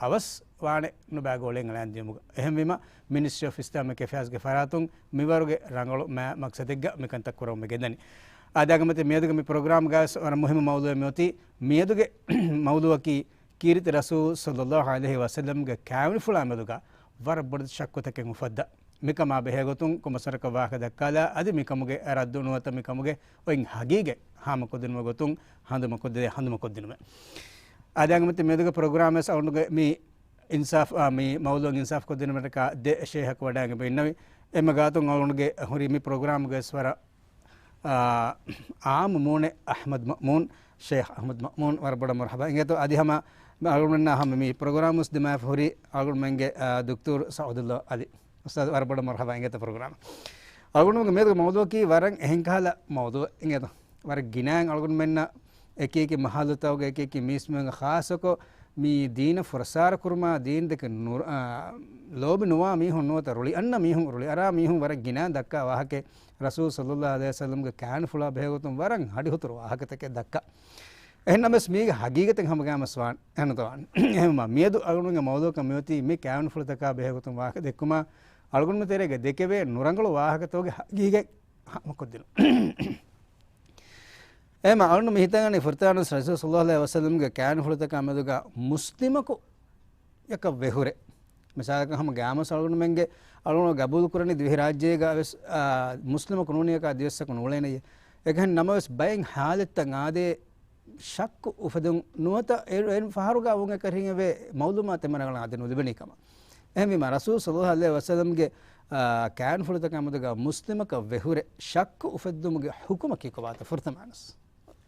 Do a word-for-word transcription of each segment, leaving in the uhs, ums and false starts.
އަވަސް ވާނެ ނުބައި ގޯޅިއެއް އަޅާން ދިޔުމުގަ. އެހެންވީމަ، މިނިސްޓްރީ އޮފް އިސްލާމިކް އެފެއާޒްގެ ފަރާތުން މިވަރުގެ ރަނގަޅު މާ-، މަޤްޞަދެއްގަ މިކަންތައް ކުރަމުން މި ގެންދަނީ. އާދެ، އަނގަމެން މިއަދުގެ މި ޕްރޮގްރާމްގައި ވަރަށް މުހިއްމު މައުޟޫޢެއް މިއޮތީ. މިއަދުގެ މައުޟޫޢަކީ ކީރިތި ރަސޫލު ޞައްލައްލާހު ޢަލައިހި ވަސައްލަމްގެ ކާވެނިފުޅާ މެދުގަ ވަރަށް ބޮޑެތި ޝައްކުތަކެއް އުފައްދާ. މިކަމާ ބެހޭގޮތުން ކޮންމެސް ވަރަކަށް ވާހަކަ ދައްކާލާ، އަދި މިކަމުގެ ރައްދު ނުވަތަ މިކަމުގެ އޮތް ހަގީގަތް ހާމަކޮށްދިނުމުގެ ގޮތުން ހަނދުމަކޮށްދޭ ހަނދުމަކޮށްދިނުމެއް. އާދެ، އަނގަމެން މިއަދުގެ ޕްރޮގްރާމް ވެސް އަޅުގަނޑުގެ މި އިންސާފް، އާ، މި މައުޟޫޢަށް އިންސާފް ކޮށްދިނުމަށްޓަކާ ދެ ޝޭޚަކު ވަޑައިގެން އިންނެވި. އެމެ ގާތުން އަޅުގަނޑުގެ ހުރި މި ޕްރޮގްރާމްގައި ވެސް ވަރަށް އާ، އާއްމު މޫނެއް އަޙްމަދު މައުމޫން، ޝޭޚް އަޙްމަދު މައުމޫން، ވަރަށް ބޮޑަށް މަރުޙަބާ އިނގޭތޯ. އަދި ހަމަ މި އަޅުގަނޑުމެންނާ ހަމަ މި ޕްރޮގްރާމް ވެސް ދިމާވެފަ ހުރި އަޅުގަނޑުމެންގެ، އާ، ދުކްތޫރު ސަޢުދުﷲ ޢަލީ. އުސްތާޛު، ވަރަށް ބޮޑަށް މަރުޙަބާ އިނގޭތޯ ޕްރޮގްރާމް. އަޅުގަނޑުމެންގެ މިއަދުގެ މައުޟޫޢަކީ ވަރަށް އެހެން ކަހަލަ މައުޟޫޢެއް އިނގޭތޯ. ވަރަށް ގިނައިން އަޅުގަނޑުމެންނަށް އެކި އެކި މަޙައްލުތަކުގަ އެކި އެކި މީސްމީހުންގެ ޚާއްޞަކޮށް މި ދީނަށް ފުރަސާރަ ކުރުމާ، ދީން ދެކެ ނުރ-، އާ، ލޯބި ނުވާ މީހުން ނުވަތަ ރުޅި އަންނަ މީހުން، ރުޅި އަރާ މީހުން ވަރަށް ގިނައިން ދައްކާ ވާހަކައެއް. ރަސޫލު ޞައްލައްލާހު ޢަލައިހި ވަސައްލަމްގެ ކާވެނިފުޅާ ބެހޭގޮތުން ވަރަށް ހަޑިހުތުރު ވާހަކަތަކެއް ދައްކާ. އެހެންނަމަވެސް މީގެ ހަގީގަތެއް ހަމަގައިމުވެސް ވާނެ. އެހެންނުތަ ވާނެ. އެހެންވީމަ މިއަދު އަޅުގަނޑުގެ މައުޟޫޢަކަށް މިއޮތީ މި ކާވެނިފުޅުތަކާ ބެހޭގޮތުން ވާހަކަ ދެއްކުމާ، އަޅުގަނޑުމެން ތެރޭގަ ދެކެވޭ ނުރަނގަޅު ވާހަކަތަކުގެ ހަގީގަތް ހާމަކޮށްދިނުން. އެހެންވީމަ އަޅުގަނޑު މި ހިތަށް އަންނަނީ ފުރަތަމަ ވެސް ރަސޫލު ޞައްލައްލާހު ޢަލައިހި ވަސައްލަމްގެ ކާވެނިފުޅުތަކާ މެދުގަ މުސްލިމަކު ޔަކަށް ވެހުރެ. މިސާލަކަށް ހަމަ ގައިމުވެސް އަޅުގަނޑުމެންގެ އަޅުގަނޑު ގަބޫލު ކުރަނީ ދިވެހިރާއްޖޭގަ ވެސް، އާ، މުސްލިމަކު ނޫނިއްޔާ ދިވެއްސަކު ނޫޅޭނެޔޭ. އެކަހެން ނަމަވެސް ބައެއް ޙާލަތްތައް އާދޭ ޝައްކު އުފެދުން ނުވަތަ އެ-، އެ ފަހަރުގަ އުނގެ ކަރީގެ މައުލޫމާތެއް މަރަގަޅަށް އާދެ ނުލިބެނީ ކަމަށް. އެހެންވީމަ ރަސޫލު ޞައްލައްލާހު ޢަލައިހި ވަސައްލަމްގެ، އާ، ކާވެނިފުޅުތަކާ މެދުގަ މުސްލިމަކަށް ވެހުރެ ޝައްކު އުފެއްދުމުގެ ޙުކުމަކީ ކޮބާތަ ފުރަތަމަ ވެސް؟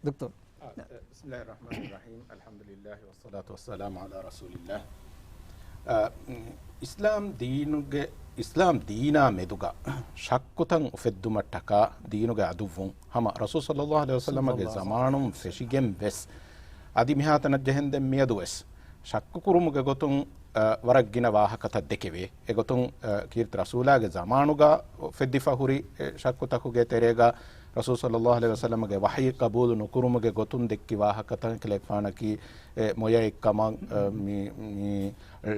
ދޮކްޓަރު. އާ، އެ، بسم الله الرحمن الرحيم. الحمد لله والصلاة والسلام على رسول الله. އާ، އިސްލާމް ދީނުގެ، އިސްލާމް ދީނާ މެދުގަ ޝައްކުތައް އުފެއްދުމަށްޓަކާ ދީނުގެ ޢަދުއްވުން ހަމަ ރަސޫލު ޞައްލައްލާހު ޢަލައިހި ވަސައްލަމަގެ ޒަމާނުން ފެށިގެން ވެސް އަދި މިހާތަނަށް ޖެހެންދެން މިއަދު ވެސް ޝައްކު ކުރުމުގެ ގޮތުން، އަ، ވަރަށް ގިނަ ވާހަކަތައް ދެކެވޭ. އެގޮތުން، އަ، ކީރިތި ރަސޫލާގެ ޒަމާނުގަ އުފެއްދިފަ ހުރި، އެ، ޝައްކުތަކުގެ ތެރޭގަ ރަސޫލު ޞައްލައްލާހު ޢަލައިހި ވަސައްލަމަގެ ވަޙީ ޤަބޫލު ނުކުރުމުގެ ގޮތުން ދެއްކި ވާހަކަތައް ކަލޭގެފާނަކީ، އެ، މޮޔައެއްކަމަށް، އަ، މި، މި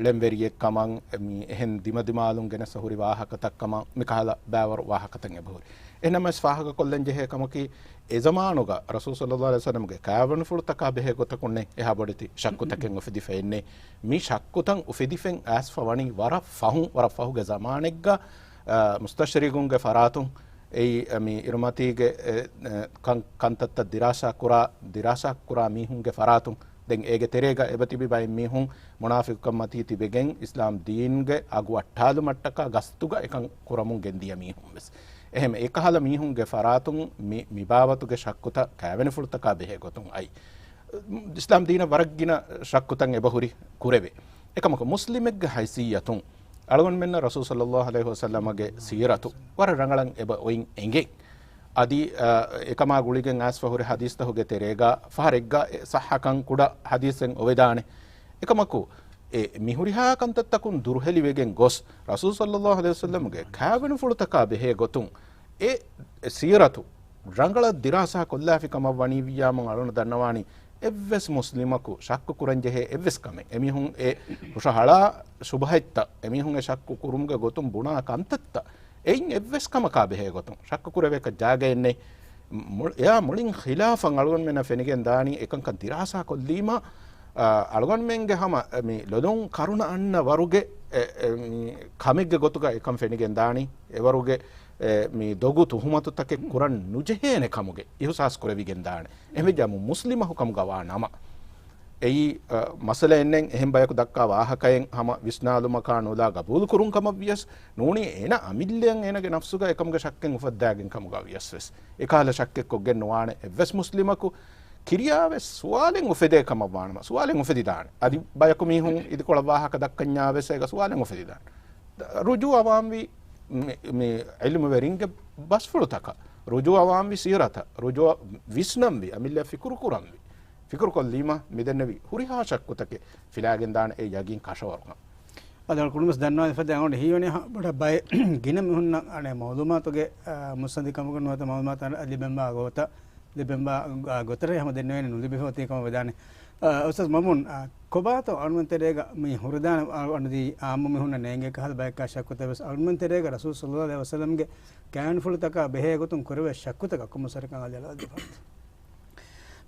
ޅެންވެރިއެއްކަމަށް، މި އެހެން ދިމަދިމާލުން ގެނެސް ހުރި ވާހަކަތައްކަމަށް މިކަހަލަ ބައިވަރު ވާހަކަތައް އެބަހުރި. އެހެންނަމަވެސް ފާހަގަކޮށްލަން ޖެހޭ ކަމަކީ، އެ ޒަމާނުގަ ރަސޫލު ޞައްލައްލާހު ޢަލައިހި ވަސައްލަމްގެ ކާވެނިފުޅުތަކާ ބެހޭ ގޮތަކުންނެއް އެހާ ބޮޑެތި ޝައްކުތަކެއް އުފެދިފައެއްނެއް. މި ޝައްކުތައް އުފެދިފެން އައިސްފަ ވަނީ ވަރަށް ފަހުން، ވަރަށް ފަހުގެ ޒަމާނެއްގަ، އަ، މުސްތަޝްރިޤުންގެ ފަރާތުން، އެއީ، އަ، މި އިރުމަތީގެ، އެ، އެ، ކަން، ކަންތައްތައް ދިރާސާ ކުރާ، ދިރާސާ ކުރާ މީހުންގެ ފަރާތުން. ދެން އޭގެ ތެރޭގަ އެބަ ތިބި ބައެއް މީހުން މުނާފިޤުކަންމަތީ ތިބެގެން އިސްލާމް ދީންގެ އަގު އައްޓާލުމަށްޓަކާ ގަސްތުގަ އެކަން ކުރަމުން ގެންދިޔަ މީހުން ވެސް. އެހެން އެކަހަލަ މީހުންގެ ފަރާތުން މި، މި ބާވަތުގެ ޝައްކުތައް ކާވެނިފުޅުތަކާ ބެހޭ ގޮތުން އައި. އިސްލާމް ދީނަށް ވަރަށް ގިނަ ޝައްކުތައް އެބަހުރި ކުރެވޭ. އެކަމަކު މުސްލިމެއްގެ ހައިސިއްޔަތުން އަޅުގަނޑުމެންނަށް ރަސޫލު ޞައްލައްލާހު ޢަލައިހި ވަސައްލަމަގެ ސީރަތު ވަރަށް ރަނގަޅަށް އެބަ އޮތް އެނގޭ. އަދި، އަ، އެކަމާ ގުޅިގެން އައިސްފަ ހުރި ޙަދީޘްތަކުގެ ތެރޭގަ ފަހަރެއްގަ އެ ޞައްޙަކަން ކުޑަ ޙަދީޘެއް އޮވެދާނެ. އެކަމަކު، އެ މި ހުރިހާ ކަންތައްތަކުން ދުރުހެލިވެގެން ގޮސް، ރަސޫލު ޞައްލައްލާހު ޢަލައިހި ވަސައްލަމްގެ ކާވެނިފުޅުތަކާ ބެހޭ ގޮތުން އެ ސީރަތު ރަނގަޅަށް ދިރާސާ ކޮށްލާފި ކަމަށް ވަނީ ވިއްޔާމުން އަޅުން ދަންނަވާނީ، އެއްވެސް މުސްލިމަކު ޝައްކު ކުރަން ޖެހޭ އެއްވެސް ކަމެއް، އެމީހުން އެ ހުށަހަޅާ ޝުބުހަތްތައް، އެމީހުން އެ ޝައްކު ކުރުމުގެ ގޮތުން ބުނާ ކަންތައްތައް، އެއިން އެއްވެސް ކަމަކާ ބެހޭ ގޮތުން ޝައްކު ކުރެވޭކަށް ޖާގައެއް ނެތް. މު-، އެއާ މުޅިން ޚިލާފަށް އަޅުގަނޑުމެންނަށް ފެނިގެން ދާނީ، އެކަންކަން ދިރާސާ ކޮށްލީމަ، އަ، އަޅުގަނޑުމެންގެ ހަމަ މި ލޮލުން ކަރުނަ އަންނަ ވަރުގެ، އެ، އެ، މި ކަމެއްގެ ގޮތުގަ އެކަން ފެނިގެން ދާނީ. އެވަރުގެ، އެ، މި ދޮގު ތުހުމަތުތަކެއް ކުރަން ނުޖެހޭނެ ކަމުގެ އިހުސާސް ކުރެވިގެން ދާނެ. އެހެންވެއްޖާމު މުސްލިމަކު ކަމުގަ ވާ ނަމަ، އެއީ، އަ، މައްސަލައެއް ނެތް. އެހެން ބަޔަކު ދައްކާ ވާހަކައެއް ހަމަ ވިސްނާލުމަކާ ނުލާ ގަބޫލު ކުރުން ކަމަށް ވިޔަސް ނޫނީ، އޭނަ އަމިއްލައަށް އޭނަގެ ނަފްސުގަ އެކަމުގެ ޝައްކެއް އުފައްދާގެން ކަމުގަ ވިޔަސް ވެސް، އެކަހަލަ ޝައްކެއް ކޮށްގެން ނުވާނެ އެއްވެސް މުސްލިމަކު. ކިރިޔާވެސް ސުވާލެއް އުފެދޭ ކަމަށް ވާނަމަ، ސުވާލެއް އުފެދިދާނެ. އަދި ބަޔަކު މީހުން އިދިކޮޅަށް ވާހަކަ ދައްކަންޏާވެސް އޭގަ ސުވާލެއް އުފެދިދާނެ. ރުޖޫ އަވާންވީ މި، މި ޢިލްމުވެރިންގެ ބަސްފުޅުތަކަށް، ރުޖޫ އަވާންވީ ސީރަތަށް، ރުޖޫ ވިސްނަންވީ، އަމިއްލަ ފިކުރު ކުރަންވީ. ފިކުރުކޮށްލީމަ މިދެންނެވި ހުރިހާ ޝައްކުތަކެއް ފިލާގެންދާނެ އެ ޔަގީން ކަށަވަރުކަން. އަދި އަޅުގަނޑު ވެސް ދަންނަވާލި ފަދަ އަޅުގަނޑު ހީވަނީ ހަ-، ބޮޑަށް ބައެއް ގިނަ މީހުންނަށް އަނެއް މައުލޫމާތުގެ، އާ، މުއްސަނދިކަމުގެ ނުވަތަ މައުލޫމާތު އަނެއް ލިބެންވާ ގޮތަށް، ލިބެންވާ ގޮ-، ގޮތަށް ހަމަ ދެންނެވޭނެ ނުލިބިފަ އޮތީ ކަމަށް ވެދާނެ. އ، އުސްތާޛް މައުމޫން، އ، ކޮބާތޯ އަޅުމެން ތެރޭގަ މި ހުރިދާނެ އަ، އަންނަދީ އާއްމު މީހުންނަށް ނޭނގޭ ކަހަލަ ބަޔަކާ ޝައްކުތައް ވެސް އަޅުމެން ތެރޭގަ ރަސޫލު ޞައްލައްލާހު ޢަލައިހި ވަސައްލަމްގެ ކާވެނިފުޅުތަކާ ބެހޭ ގޮތުން ކުރެވޭ ޝައްކުތަކަށް ކޮންމެސް ވަރަކަށް އަލިއަލަދިފަ.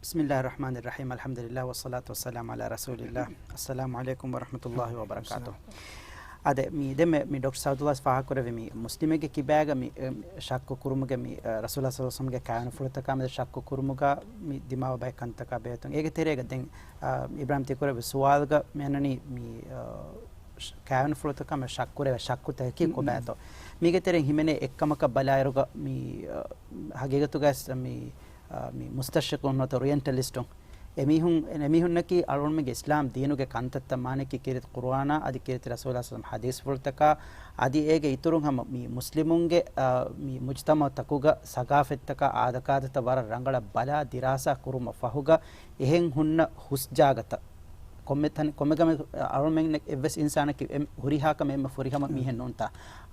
بسم الله الرحمن الرحيم، الحمد لله والصلاة والسلام على رسول الله. السلام عليكم ورحمة الله وبركاته. އާދެ، މި ދެންމެ މި ޑޮކްޓަރ ސައުދުﷲ ފާހަގަކުރެއްވި މި މުސްލިމެއްގެ ކިބާގަ މި، އެ، ޝައްކު ކުރުމުގެ މި، އެ، ރަސޫލާ ޞައްލައްލާހު ޢަލައިހި ވަސައްލަމްގެ ކާވެނިފުޅުތަކާ މެދު ޝައްކު ކުރުމުގަ މި ދިމާވާ ބައެއް ކަންތަކާ ބެހޭތޯ. އޭގެ ތެރޭގަ ދެން، އާ، އިބްރާހިމް ތި ކުރެއްވި ސުވާލުގަ މި އަންނަނީ މި، އާ، ޝް-، ކާވެނިފުޅުތަކާ މެދު ޝައްކު ކުރެވޭ ޝައްކުތަކަކީ ކޮބާތޯ. މީގެ ތެރެއިން ހިމެނޭ އެއްކަމަކަށް ބަލާއިރުގަ މި، އާ، ހަގީގަތުގައި މި އާ، މި މުސްތަޝްރިޤުން ނުވަތަ އޮރިއެންޓަލިސްޓުން، އެމީހުން، އެމީހުންނަކީ އަޅުގަނޑުމެންގެ އިސްލާމް ދީނުގެ ކަންތައްތައް މާނައަކީ ކީރިތި ޤުރުއާނާ އަދި ކީރިތި ރަސޫލާ ޞައްލައްލާހު ޢަލައިހި ވަސައްލަމް ޙަދީޘްފުޅުތަކާ އަދި އޭގެ އިތުރުން ހަމަ މި މުސްލިމުންގެ، އާ، މި މުޖްތަމަޢުތަކުގަ ސަގާފަތްތަކާ އާދަކާދަތައް ވަރަށް ރަނގަޅަށް ބަލާ ދިރާސާ ކުރުމަށް ފަހުގަ އެހެން ހުންނަ ހުސް ޖާގަތައް ކޮންމެ ތަނެ-، ކޮންމެ ގަމެއް އަޅުގަނޑުމެން އެއްވެސް އިންސާނަކީ އެ-، ހުރިހާ ކަމެއް އެންމެ ފުރިހަމަ މީހެއް ނޫންތާ.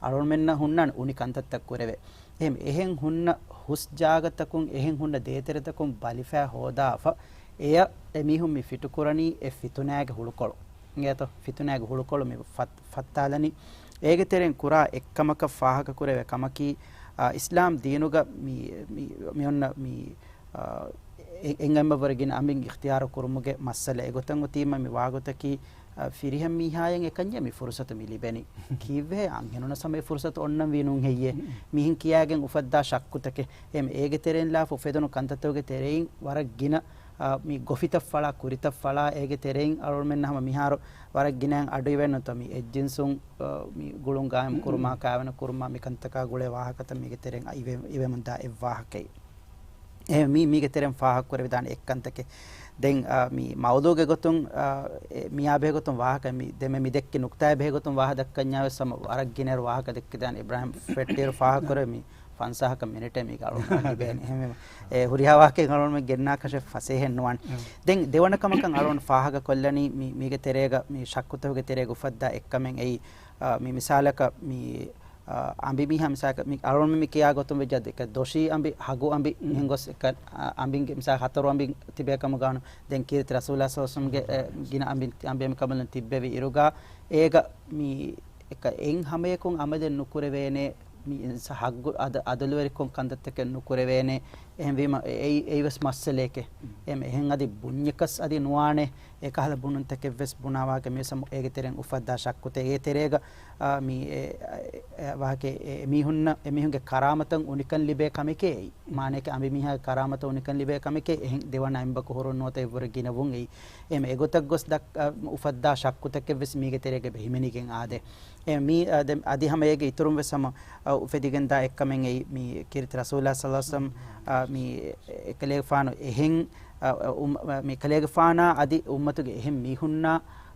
އަޅުގަނޑުމެންނަށް ހުންނާނެ އުނި ކަންތައްތައް ކުރެވޭ. އެހެން، އެހެން ހުންނަ ހުސް ޖާގަތަކުން، އެހެން ހުންނަ ދޭތެރެތަކުން ބަލިފައި ހޯދާފަ، އެޔަށް އެމީހުން މި ފިޓުކުރަނީ އެ ފިތުނާގެ ހުޅުކޮޅު. އިނގޭތޯ؟ ފިތުނާގެ ހުޅުކޮޅު މި ފަތް-، ފައްތާލަނީ. އޭގެ ތެރެއިން ކުރާ އެއްކަމަކަށް ފާހަގަކުރެވޭ ކަމަކީ، އާ، އިސްލާމް ދީނުގަ މި، މި، މި އޮންނަ މި، އާ، އެ-، އެންމެ ވަރަށް ގިނަ އަނބިން އިޚްތިޔާރު ކުރުމުގެ މައްސަލަ. އެގޮތަށް އޮތީމަ މި ވާގޮތަކީ، އަ، ފިރިހެން މީހާއަށް އެކަންޏެއް މި ފުރުސަތު މި ލިބެނީ. ކީއްވެ އަންހެނުންނަށް ހަމަ އެ ފުރުސަތު އޮންނަންވީ ނޫން ހެއްޔޭ؟ މިހެން ކިޔާގެން އުފައްދާ ޝައްކުތަކެއް. އެހެން އޭގެ ތެރެއިން ލާފަ އުފެދުނު ކަންތައްތަކުގެ ތެރެއިން ވަރަށް ގިނަ، އަ، މި ގޮފިތައް ފަޅާ، ކުރިތައް ފަޅާ، އޭގެ ތެރެއިން އަޅުގަނޑުމެންނަށް ހަމަ މިހާރު ވަރަށް ގިނައިން އަޑު އިވޭނެ ނުވަތަ މި އެއްޖިންސުން، އަ، މި ގުޅުން ގާއިމް ކުރުމާ، ކާވެނި ކުރުމާ، މި ކަންތަކާ ގުޅޭ ވާހަކަތައް މީގެ ތެރެއިން އަ، އިވެ-، އިވެމުންދާ އެއްވާހަކައެއް. އެ، މީ، މީގެ ތެރެއިން ފާހަގަކުރެވިދާނެ އެއްކަންތަކެއް. ދެން، އާ، މި މައުޟޫގެ ގޮތުން، އާ، އެ، މިޔާ ބެހޭގޮތުން ވާހަކަ، މި ދެންމެ މި ދެއްކި ނުކްތާއެއް ބެހޭގޮތުން ވާހަ ދައްކަންޏާ ވެސް ހަމަ ވަރަށް ގިނައިރު ވާހަކަ ދެއްކިދާނެ. އިބްރާހިމް ފެއްޓިއިރު ފާހަގަކުރެވޭ މި ފަންސާހަކަށް މިނިޓެއް މީގަ އަޅުގަނޑު ލިބޭނެ. އެހެންވީމަ، އެ، ހުރިހާ ވާހަކައެއް އަޅުގަނޑުމެން ގެންނާކަށެއް ފަސޭހައެއް ނުވާނެ. ދެން ދެވަނަ ކަމަކަށް އަޅުގަނޑު ފާހަގަކޮށްލަނީ މި، މީގެ ތެރޭގަ، މި ޝައްކުތަކުގެ ތެރޭގަ އުފައްދާ އެއްކަމެއް އެއީ، އާ، މި މިސާލަކަށް މި އާ، އަނބިމީހާ މިސާލަކަށް މި އަޅުގަނޑުމެން މި ކިޔާ ގޮތުން ވެއްޖެ އަދި އެކަ ދޮށީ އަނބި، ހަގު އަނބި، މިހެން ގޮސް އެކަ، އާ، އަނބިންގެ މިސާލަކަށް ހަތަރު އަނބިން ތިބޭ ކަމުގަ ވަނު. ދެން ކީރިތި ރަސޫލާ ޞައްލައްލާހު ޢަލައިހި ވަސައްލަމްގެ، އެ، ގިނަ އަނބިން ތި-، އަނބި އަނބި ކަނބަލުން ތިއްބެވި އިރުގަ އޭގަ މި އެކަ އެއް ހަމަޔަކުން އަމަލެއް ނުކުރެވޭނެ، މި އިންސާ ހައްގު އަދަ-، އަދަލުވެރިކޮށް ކަންތައްތަކެއް ނުކުރެވޭނެ. އެހެންވީމަ އެ-، އެއީ، އެއީވެސް މައްސަލައެކޭ. އެހެން އަދި ބުންޏަކަސް އަދި ނުވާނެ. އެކަހަލަ ބުނުންތަކެއްވެސް ބުނާވާގެ މިވެސް އޭގެ ތެރެއިން އުފައްދާ ޝައްކުތައް. އޭގެ ތެރޭގަ، އާ، މި އެ، އެ، އެ، ވާހަކަ އެ، އެމީހުންނަށް، އެމީހުންގެ ކަރާމަތަށް އުނިކަން ލިބޭ ކަމެކޭ އެއީ. މާނައަކީ އަނބިމީހާގެ ކަރާމަތަށް އުނިކަން ލިބޭ ކަމެކޭ. އެހެން ދެވަނަ އަނބަކު ހުރުން ނުވަތަ އެއްވަރު ގިނަވުން އެއީ. އެހެން އެގޮތަށް ގޮސް ދައް-، އާ، އުފައްދާ ޝައްކުތަކެއްވެސް މީގެ ތެރޭގަ ހިމެނިގެން އާދޭ. އެ، މީ، އާ، ދެ-، އަދި ހަމަ އޭގެ އިތުރުން ވެސް ހަމަ، އާ، އުފެދިގެންދާ އެއްކަމެއް އެއީ، މި ކީރިތި ރަސޫލާ ޞައްލައްލާހު ޢަލައިހި ވަސައްލަމް، އާ، މި އެކަލޭގެފާނު އެހެން އަ، އު-، މި ކަލޭގެފާނާ އަދި އުއްމަތުގެ އެހެން މީހުންނާ،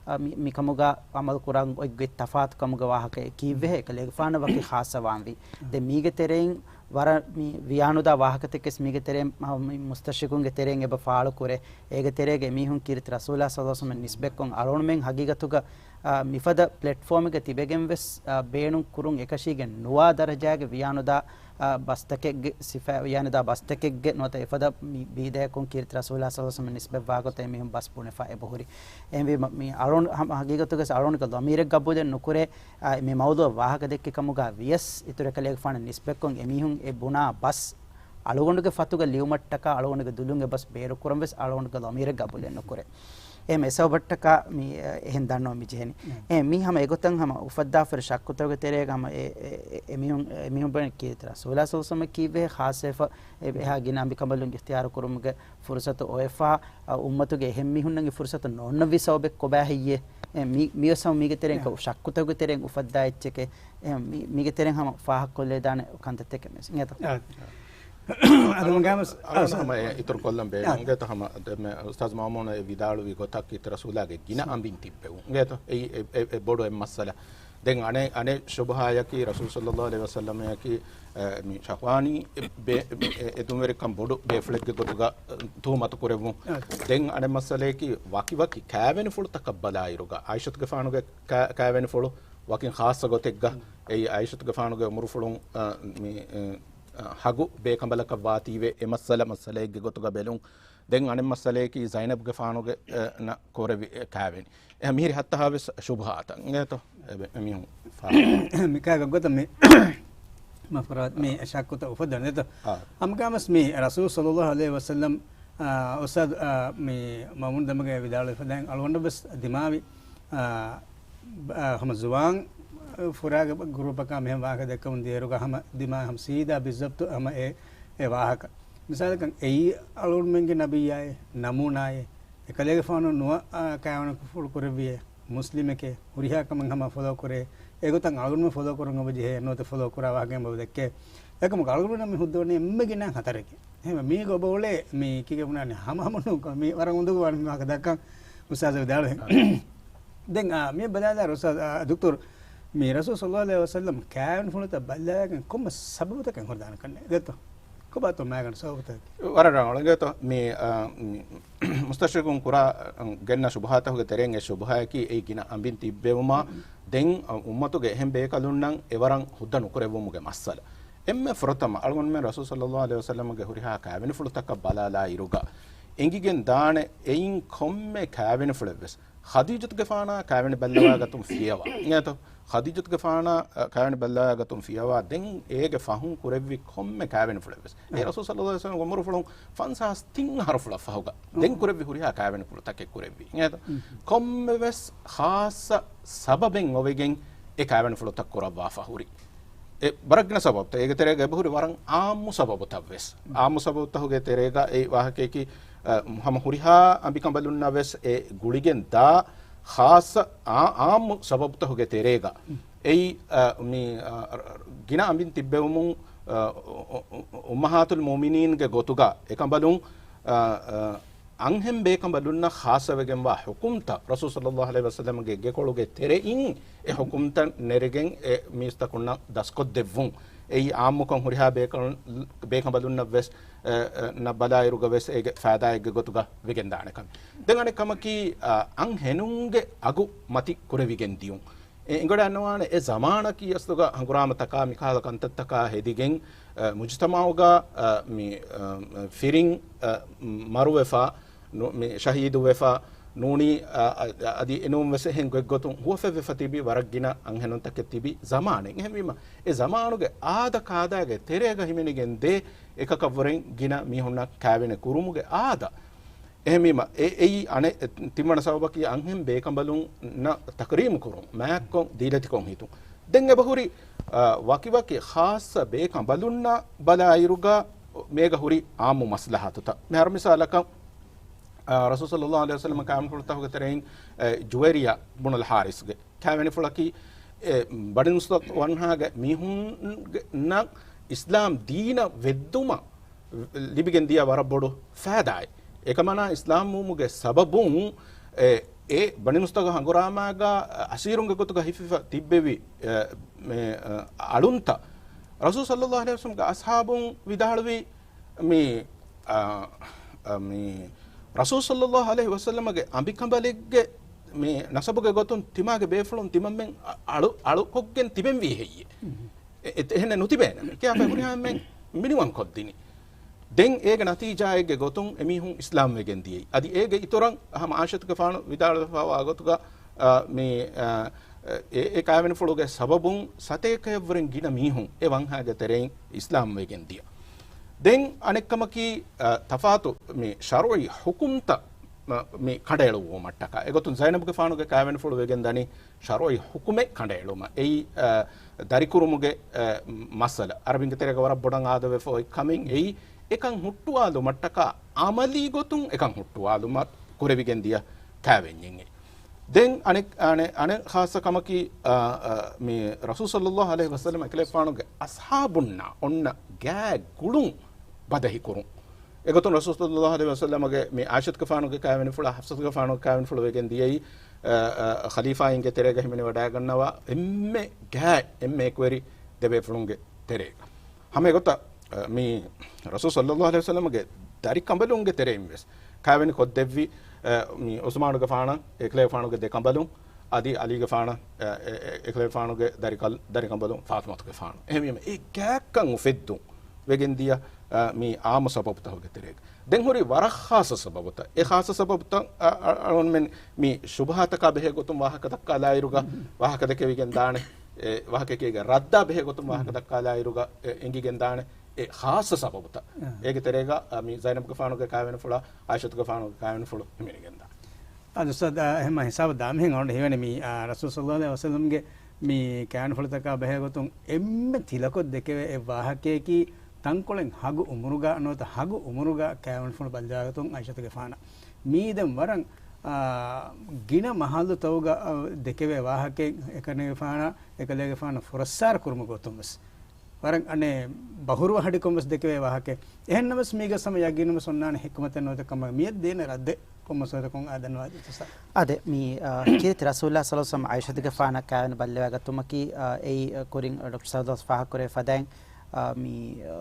އަ، މި، މިކަމުގަ އަމަލު ކުރަން އޮތް ގޮތް ތަފާތުކަމުގެ ވާހަކައެއް ކީއްވެހޭ ކަލޭގެފާނަށް ވަކި ޚާއްޞަވާންވީ. ދެން މީގެ ތެރެއިން ވަރަށް މި ވިޔާނުދާ ވާހަކަތަކެސް މީގެ ތެރެއިން މަ-، މި މުސްތަޝްރިޤުންގެ ތެރެއިން އެބަ ފާޅުކުރޭ. އޭގެ ތެރޭގަ އެމީހުން ކީރިތި ރަސޫލާ ޞައްލައްލާހު ޢަލައިހި ވަސައްލަމަށް ނިސްބަތްކޮށް އަޅުގަނޑުމެން ހަގީގަތުގަ އާ، މިފަދަ ޕްލެޓްފޯމެއްގަ ތިބެގެން ވެސް، އާ، ބޭނުން ކުރުން އެކަށީގެން ނުވާ ދަރަޖާގެ ވިޔާނުދާ، އާ، ބަސްތަކެއްގެ ސިފަ، ވިޔާނުދާ ބަސްތަކެއްގެ ނުވަތަ އެފަދަ މި ބީދަޔަކުން ކީރިތި ރަސޫލާ ޞައްލައްލާހު ޢަލައިހި ވަސައްލަމަށް ނިސްބަތްވާ ގޮތަށް އެމީހުން ބަސް ބުނެފަ އެބަހުރި. އެހެންވީމަ، މި އަޅުގަނޑު ހަމަ ހަގީގަތުގަސް އަޅުގަނޑުގެ ޟަމީރެއް ގަބޫލެއް ނުކުރޭ، އާ، މި މައުޟޫޢަށް ވާހަކަ ދެއްކި ކަމުގަ ވިޔަސް، އިތުރު އެކަލޭގެފާނަށް ނިސްބަތްކޮށް އެމީހުން އެ ބުނާ ބަސް އަޅުގަނޑުގެ ފަތުގަ ލިޔުމަށްޓަކާ އަޅުގަނޑުގެ ދުލުން އެ ބަސް ބޭރުކުރަން ވެސް އަޅުގަނޑުގެ ޟަމީރެއް ގަބޫލެއް ނުކުރޭ. އެހެން އެ ސަބަބަށްޓަކާ މި، އެ، އެހެން ދަންނަވަން މި ޖެހެނީ. އެ، މީ ހަމަ އެގޮތަށް ހަމަ އުފައްދާފައި ޝައްކުތަކުގެ ތެރޭގަ ހަމަ އެ، އެ، އެ، އެމީހުން، އެމީހުން ބުނެ ކީރިތި ރަސޫލާ ޞައްލައްލާހު ޢަލައިހި ވަސައްލަމަށް ކީއްވެ ޚާއްޞަވެފަ އެ، އެހާ ގިނަ އަނބިކަނބަލުން އިޚްތިޔާރު ކުރުމުގެ ފުރުޞަތު އޮވެފަ، އަ، އުއްމަތުގެ އެހެން މީހުންނަށް އެ ފުރުޞަތު ނޯންނަންވީ ސަބަބެއް ކޮބާ ހެއްޔޭ؟ އެ، މި، މިވެސް ހަމަ މީގެ ތެރެއިން ޝައްކުތަކުގެ ތެރެއިން އުފައްދާ އެއްޗެކޭ. އެ، މި، މީގެ ތެރެއިން ހަމަ ފާހަގަކޮށްލައިދާނެ ކަންތައްތަކެއް މިވެސް އިނގޭތޯ؟ އަ، އަ. އަ، އަ، ހަމަ އެ އިތުރު ކޮށްލަން ބޭނުން. އަ. އިނގޭތޯ ހަމަ ދެންމެ އުސްތާޛު މައުމޫނު އެ ވިދާޅުވި ގޮތަށް ކީރިތި ރަސޫލާގެ ގިނަ އަނބިން ތިއްބެވުން. އިނގޭތޯ؟ އެއީ އެ، އެ، އެ ބޮޑު އެއް މައްސަލަ. ދެން އަނެއް، އަނެއް ޝުބުހާއަކީ ރަސޫލު ޞައްލައްލާހު ޢަލައިހި ވަސައްލަމައަކީ، އެ، މި ޝަހްވާނީ އެ، ބޭ-، އެ، އެ، އެދުންވެރިކަން ބޮޑު ބޭފުޅެއްގެ ގޮތުގަ ތުހުމަތު ކުރެއްވުން. އަ. ދެން އަނެއް މައްސަލައަކީ ވަކިވަކި ކާވެނިފުޅުތަކަށް ބަލާއިރުގަ ޢާއިޝަތުގެފާނުގެ ކާ-، ކާވެނިފުޅު ވަކިން ޚާއްޞަ ގޮތެއްގަ، އެއީ ޢާއިޝަތުގެފާނުގެ އުމުރުފުޅުން، އަ، މި، އެ، އަ، ހަގު ބޭކަނބަލަކަށް ވާތީވެ އެ މައްސަލަ، މައްސަލައެއްގެ ގޮތުގަ ބެލުން. ދެން އަނެއް މައްސަލަޔަކީ ޒައިނަބްގެފާނުގެ، އެ، ނަ ކުރެއްވި، އެ، ކާވެނި. އެ، މިހިރި ހައްތަހާވެސް ޝުބުހާތައް އިނގޭތޯ؟ އެ، މި-، މިހުން މިކާ ގޮތަށް މި މަފްރާދް މި ޝައްކުތައް އުފައްދަނީތޯ؟ އާ. ހަމަކާމަސް މި ރަސޫލު ޞައްލައްލާހު ޢަލައިހި ވަސައްލަމް، އާ، އުސްތާޛް، އާ، މި މައުމޫން ދަމުގެ ވިދާޅުވި ފަދައިން އަޅުގަނޑަށް ވެސް ދިމާވި، އާ، އާ، ހަމަ ޒުވާން ފުރާގެ ގްރޫޕަކާ މިހެން ވާހަކަ ދެއްކަމުން ދިޔައިރުގަ ހަމަ ދިމާވި ހަމަ ސީދާ ބިއްޒަބްތު ހަމަ އެ، އެ ވާހަކަ. މިސާލަކަށް އެއީ އަޅުގަނޑުމެންގެ ނަބިއްޔާއޭ، ނަމޫނާއޭ، އެކަލޭގެފާނު ނުވަ، އާ، ކާވެނިފުޅު ކުރެއްވިއޭ، މުސްލިމެކޭ، ހުރިހާ ކަމެއް ހަމަ ފޮލޯ ކުރޭ، އެގޮތަށް އަޅުގަނޑުމެން ފޮލޯ ކުރަން އެބަޖެހޭ، ނުވަތަ ފޮލޯ ކުރާ ވާހަކައެއް އެބަ ދެއްކޭ. އެކަމަކު އަޅުގަނޑުމެން މި ހުއްދަވަނީ އެންމެ ގިނަ ހަތަރެކޭ. އެހެންވެ މީގަ އޮބަ އުޅޭ މި ކީކޭ ބުނާނީ ހަމަ ހަމަ ނޫން ކަމަށް މި ވަރަށް އުނދަގޫވާނެ މި ވާހަކަ ދައްކަން އުސްތާޛަށް ވިދާޅުވެ. ދެން، އާ، މި ބަލާލާ އުސްތާޛް، އާ، ދޮކްޓަރު، މި ރަސޫލު ޞައްލައްލާހު ޢަލައިހި ވަސައްލަމް ކާވެނިފުޅުތައް ބައްލަވާގެން ކޮންމެ ސަބަބުތަކެއް ހުރިދާނެ ކަންނޭނގެތޯ؟ ކޮބާތޯ މާގަނޑު ސަބަބުތަކަކީ؟ ވަރަށް ރަނގަޅު އިނގޭތޯ. މި، އާ، މި މުސްތަޝްރިޤުން ކުރާ، އަ، ގެންނަ ޝުބުހާތަކުގެ ތެރެއިން އެއް ޝުބުހާއަކީ އެއީ ގިނަ އަނބިން ތިއްބެވުމާ، ދެން، އަ، އުއްމަތުގެ އެހެން ބޭކަލުންނަށް އެވަރަށް ހުއްދަ ނުކުރެއްވުމުގެ މައްސަލަ. އެންމެ ފުރަތަމަ އަޅުގަނޑުމެން ރަސޫލު ޞައްލައްލާހު ޢަލައިހި ވަސައްލަމްގެ ހުރިހާ ކާވެނިފުޅުތަކަށް ބަލާލާއިރުގަ އެނގިގެން ދާނެ އެއިން ކޮންމެ ކާވެނިފުޅެއްވެސް ޚަދީޖަތުގެފާނާ ކާވެނި ބައްލަވާގަތުން ފިޔަވާ. އިނގޭތޯ؟ ޚަދީޖަތުގެފާނާ، އަ، ކާވެނި ބައްލަވާގަތުން ފިޔަވާ ދެން އޭގެ ފަހުން ކުރެއްވި ކޮންމެ ކާވެނިފުޅެއްވެސް. އެ އަ. ރަސޫލު ޞައްލައްލާހު ޢަލައިހި ވަސައްލަމްގެ އުމުރުފުޅުން ފަންސާސް ތިން އަހަރުފުޅަށް ފަހުގަ ދެން އަ. ކުރެއްވި ހުރިހާ ކާވެނިފުޅުތަކެއް ކުރެއްވި. އިނގޭތޯ؟ އުން. ކޮންމެވެސް ޚާއްޞަ ސަބަބެއް އޮވެގެން އެ ކާވެނިފުޅުތައް ކުރައްވާފަ ހުރި. އެ ވަރަށް ގިނަ ސަބަބުތައް. އޭގެ ތެރޭގަ އެބަހުރި ވަރަށް އާއްމު ސަބަބުތައް ވެސް. އުން. އާއްމު ސަބަބުތަކުގެ ތެރޭގަ އެ ވާހަކަޔަކީ، އަ، ހަމަ ހުރިހާ އަނބިކަނބަލުންނަށް ވެސް އެ ގުޅިގެން ދާ ޚާއްޞަ އާ-، އާއްމު ސަބަބުތަކުގެ ތެރޭގަ. އުން. އެއީ، އަ، މި، އަ، ގިނަ އަނބިން ތިއްބެވުމުން، އަ، އު-، އު-، އު-، އުއްމަހާތުލް މުއުމިނީންގެ ގޮތުގަ އެކަނބަލުން، އަ، އަ، އަންހެން ބޭކަނބަލުންނަށް ޚާއްޞަވެގެންވާ ޙުކުމްތައް ރަސޫލު ޞައްލައްލާހު ޢަލައިހި ވަސައްލަމްގެ ގެކޮޅުގެ ތެރެއިން އެ ޙުކުމްތައް ނެރެގެން އެ މީސްތަކުންނަށް ދަސްކޮށްދެއްވުން. އެއީ އާއްމުކޮށް ހުރިހާ ބޭކަނ-، ބޭކަނބަލުންނަށް ވެސް، އެ، އެ، ނަށް ބަލާއިރުގަ ވެސް އޭގެ ފައިދާއެއްގެ ގޮތުގަ ވެގެންދާނެ ކަމެއް. ދެން އަނެއް ކަމަކީ، އަ، އަންހެނުންގެ އަގު މަތި ކުރެވިގެން ދިޔުން. އެ އެނގިވަޑައިގަންނަވާނެ އެ ޒަމާނަކީ އަސްލުގަ ހަނގުރާމަތަކާ މިކަހަލަ ކަންތައްތަކާ ހެދިގެން، އަ، މުޖުތަމަޢުގަ، އަ، މި، އަ، ފިރިން، އަ، މަރުވެފަ، ނު-، މި ޝަހީދުވެފަ ނޫނީ، އަ، އަ، އަދި އެނޫން ވެސް އެހެން ގޮތްގޮތުން ހުވަފެއްވެފަ ތިބި ވަރަށް ގިނަ އަންހެނުންތަކެއް ތިބި ޒަމާނެއް. އެހެންވީމަ، އެ ޒަމާނުގެ އާދަ ކާދާގެ ތެރޭގަ ހިމެނިގެން ދޭ އެކަކަށްވުރެން ގިނަ މީހުންނަށް ކާވެނި ކުރުމުގެ އާދަ. އެހެންވީމަ، އެ-، އެއީ އަނެއް ތިންވަނަ ސަބަބަކީ އަންހެން ބޭކަނބަލުންނަށް ތަކުރީމު ކުރުން، މާތްކޮށް ދީލަތިކޮށް ހިތުން. ދެން އެބަހުރި، އާ، ވަކިވަކި ޚާއްޞަ ބޭކަނބަލުންނާ ބަލާއިރުގަ މޭގަ ހުރި އާއްމު މަސްލަހަތުތައް. މިހާރު މިސާލަކަށް، އާ، ރަސޫލު ޞައްލައްލާހު ޢަލައިހި ވަސައްލަމަ ކާވެނިފުޅުތަކުގެ ތެރެއިން، އެ، ޖުވައިރިއްޔާ ބުނުލް ޙާރިސްގެ ކާވެނިފުޅަކީ، އެ، ބަނީ މުސްޠަލިޤު ވަންހާގެ މީހުންނަށް އިސްލާމް ދީނަށް ވެއްދުމަށް ލިބިގެން ދިޔަ ވަރަށް ބޮޑު ފައިދާއެއް. އެކަމަނާ އިސްލާމް ވުމުގެ ސަބަބުން އެ، އެ ބަނީ މުސްޠަލިޤު ހަނގުރާމާގަ އަސީރުންގެ ގޮތުގަ ހިފިފަ ތިއްބެވި، އެ، މެ، އަ، އަޅުންތައް ރަސޫލު ޞައްލައްލާހު ޢަލައިހި ވަސައްލަމްގެ އަޞްޙާބުން ވިދާޅުވީ މި، އަ، އަ، މި ރަސޫލު ޞައްލައްލާހު ޢަލައިހި ވަސައްލަމްގެ އަނބިކަނބަލެއްގެ މި ނަސަބުގެ ގޮތުން ތިމާގެ ބޭފުޅުން ތިމަންމެން އަ-، އަޅު-، އަޅުކޮށްގެން ތިބެންވީ ހެއްޔޭ؟ އެ-، އެ-، އެހެނެއް ނުތިބޭނަމޭ ކިޔާފަ ހުރިހާ އެންމެން މިނިވަންކޮށްދިނީ. ދެން އޭގެ ނަތީޖާއެއްގެ ގޮތުން އެމީހުން އިސްލާމް ވެގެން ދިޔައީ. އަދި އޭގެ އިތުރަށް ހަމަ ޢާއިޝަތުގެފާނު ވިދާޅުވެފައިވާ ގޮތުގަ، އާ، މި، އާ، އެ، އެ ކާވެނިފުޅުގެ ސަބަބުން ސަތޭކައަށްވުރެން ގިނަ މީހުން އެ ވަންހާގެ ތެރެއިން އިސްލާމް ވެގެން ދިޔަ. ދެން އަނެއްކަމަކީ، އާ، ތަފާތު މި ޝަރުޢީ ޙުކުމްތައް މަ-، މި ކަނޑައެޅުއްވުމަށްޓަކާ. އެގޮތުން ޒައިނަބުގެފާނުގެ ކާވެނިފުޅު ވެގެން ދަނީ ޝަރުޢީ ޙުކުމެއް ކަނޑައެޅުމަށް. އެއީ، އަ، ދަރިކުރުމުގެ، އަ، މައްސަލަ. ޢަރަބިންގެ ތެރޭގަ ވަރަށް ބޮޑަށް އާދަވެފަ އޮތް ކަމެއް އެއީ، އެކަން ހުއްޓުވާލުމަށްޓަކާ ޢަމަލީ ގޮތުން އެކަން ހުއްޓުވާލުމަށް ކުރެވިގެން ދިޔަ ކާވެންޏެއް. ދެން އަނެއް، އަނެއް، އަނެއް ޚާއްޞަ ކަމަކީ، އަ، އަ، މި ރަސޫލު ޞައްލައްލާހު ޢަލައިހި ވަސައްލަމަ އެކަލޭގެފާނުގެ އަޞްޙާބުންނާ އޮންނަ ގާތް ގުޅުން ބަދަހިކުރުން. އެގޮތުން ރަސޫލު ޞައްލައްލާހު ޢަލައިހި ވަސައްލަމަގެ މި ޢާއިޝަތުގެފާނުގެ ކާވެނިފުޅާ ޙަފްޞަތުގެފާނުގެ ކާވެނިފުޅު ވެގެން ދިޔައީ، އަ، އަ، ޚަލީފާއިންގެ ތެރޭގަ ހިމެނިވަޑައިގަންނަވާ އެންމެ ގާތް އެންމެ އެކުވެރި ދެބޭފުޅުންގެ ތެރޭގަ. ހަމަ އެގޮތަށް، އަ، މި ރަސޫލު ޞައްލައްލާހު ޢަލައިހި ވަސައްލަމަގެ ދަރިކަނބަލުންގެ ތެރެއިން ވެސް ކާވެނި ކޮށްދެއްވި، އަ، މި ޢުސްމާނުގެފާނަށް އެކަލޭގެފާނުގެ ދެ ކަނބަލުން އަދި ޢަލީގެފާނަށް، އަ، އެ، އެ، އެކަލޭގެފާނުގެ ދަރިކަލް-، ދަރިކަނބަލުން ފާޠިމަތުގެފާނު. އެހެންވީމަ އެ ގާތްކަން އުފެއްދުން ވެގެން ދިޔަ، އާ، މި އާއްމު ސަބަބުތަކުގެ ތެރޭގަ. ދެން ހުރި ވަރަށް ޚާއްޞަ ސަބަބުތައް. އެ ޚާއްޞަ ސަބަބުތައް، އަ، އަ، އަޅުންމެން މި ޝުބުހާތަކާ ބެހޭ ގޮތުން ވާހަކަ ދައްކާލާއިރުގަ، ވާހަކަ ދެކެވިގެން ދާނެ. އެ ވާހަކައެކީގެ ރައްދާ ބެހޭ ގޮތުން ވާހަކަ ދައްކާލާއިރުގަ، އެ އެނގިގެން ދާނެ. އެ ޚާއްޞަ ސަބަބުތައް. އެ. އޭގެ ތެރޭގަ، އަ، މި ޒައިނަބްގެފާނުގެ ކާވެނިފުޅާ، ޢާއިޝަތުގެފާނުގެ ކާވެނިފުޅު ހިމެނިގެން ދާނެ. އާދެ އުސްތާޛް، އާ، އެހެން ހިސާބަށް ދާމިހެން އަޅުގަނޑަށް ހީވަނީ މި، އާ، ރަސޫލު ޞައްލައްލާހު ޢަލައިހި ވަސައްލަމްގެ މި ކާވެނިފުޅުތަކާ ބެހޭގޮތުން އެންމެ ތިލަކޮށް ދެކެވޭ އެއް ވާހަކައަކީ ތަންކޮޅެއް ހަގު އުމުރުގަ ނުވަތަ ހަގު އުމުރުގަ ކާވެނިފުޅު ބައްލަވާގޮތުން ޢާއިޝަތުގެފާނަށް. މީ ދެން ވަރަށް، އާ، ގިނަ މަހައްލުތަކުގަ، އާ، ދެކެވޭ ވާހަކައެއް އެކަނިގެފާނަށް، އެކަލޭގެފާނަށް ފުރައްސާރަ ކުރުމުގެ ގޮތުން ވެސް. ވަރަށް އަނެއް ބަހުރުވަހަޑިކޮށް ވެސް ދެކެވޭ ވާހަކައެއް. އެހެންނަމަވެސް މީގަ ސަމަ ޔަގީނުން ވެސް އޮންނާނެ ޙިކުމަތެއް ނުވަތަ ކަމަށް މިއަދު ދޭނެ ރައްދެއް ކޮންމެސް ވަގުތަކުން އާދެން ވާދެ ތުސާ. އާދެ، މި، އާ، ކީރިތި ރަސޫލާ ޞައްލައްލާހު ޢަލައިހި ވަސައްލަމް ޢާއިޝަތުގެފާނަށް ކާވެނި ބައްލަވާގަތުމަކީ، އާ، އެއީ، އާ، ކުރިން ޑޮކްޓަރ ސައުދާސް ފާހަގަކުރެވި ފަދައިން، އާ، މި، އާ،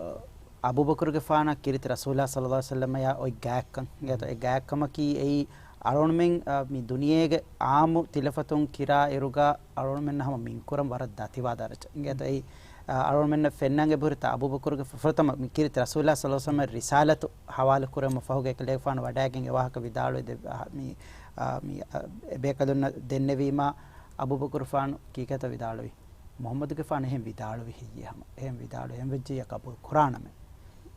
އަބޫބަކުރުގެފާނަށް ކީރިތި ރަސޫލާ ޞައްލައްލާހު ޢަލައިހި ވަސައްލަމަޔާ އޮތް ގާތްކަން. އެ ގާތްކަމަކީ އެއީ، އަޅުގަނޑުމެން، އާ، މި ދުނިޔޭގެ ޢާއްމު ތިލަފަތުން ކިރާ އިރުގަ އަޅުގަނޑުމެންނަށް ހަމަ މިންކުރަން ވަރަށް ދަތިވާ ދަރަޖަ. އިނގޭތޯ އެއީ، އަ، އަޅުގަނޑުމެންނަށް ފެންނަން އެބަހުރިތާ އަބޫބަކުރުގެ ފު-، ފުރަތަމަ މި ކީރިތި ރަސޫލާ ޞައްލައްލާހު ޢަލައިހި ވަސައްލަމަ ރިސާލަތު ހަވާލު ކުރެވުމަށް ފަހުގަ އެކަލޭގެފާނު ވަޑައިގެން އެ ވާހަކަ ވިދާޅުވި ދެ-، އަ، މި، އަ، މި، އަ، އެ ބޭކަލުންނަށް ދެންނެވީމާ އަބޫބަކުރުފާނު ކީކޭތޯ ވިދާޅުވި؟ މުޙައްމަދުގެފާނު އެހެން ވިދާޅުވި ހެއްޔޭ ހަމަ؟ އެހެން ވިދާޅުވި އެހެން ވެއްޖެއްޔާ ޤަބޫލު ކުރާނަމޭ.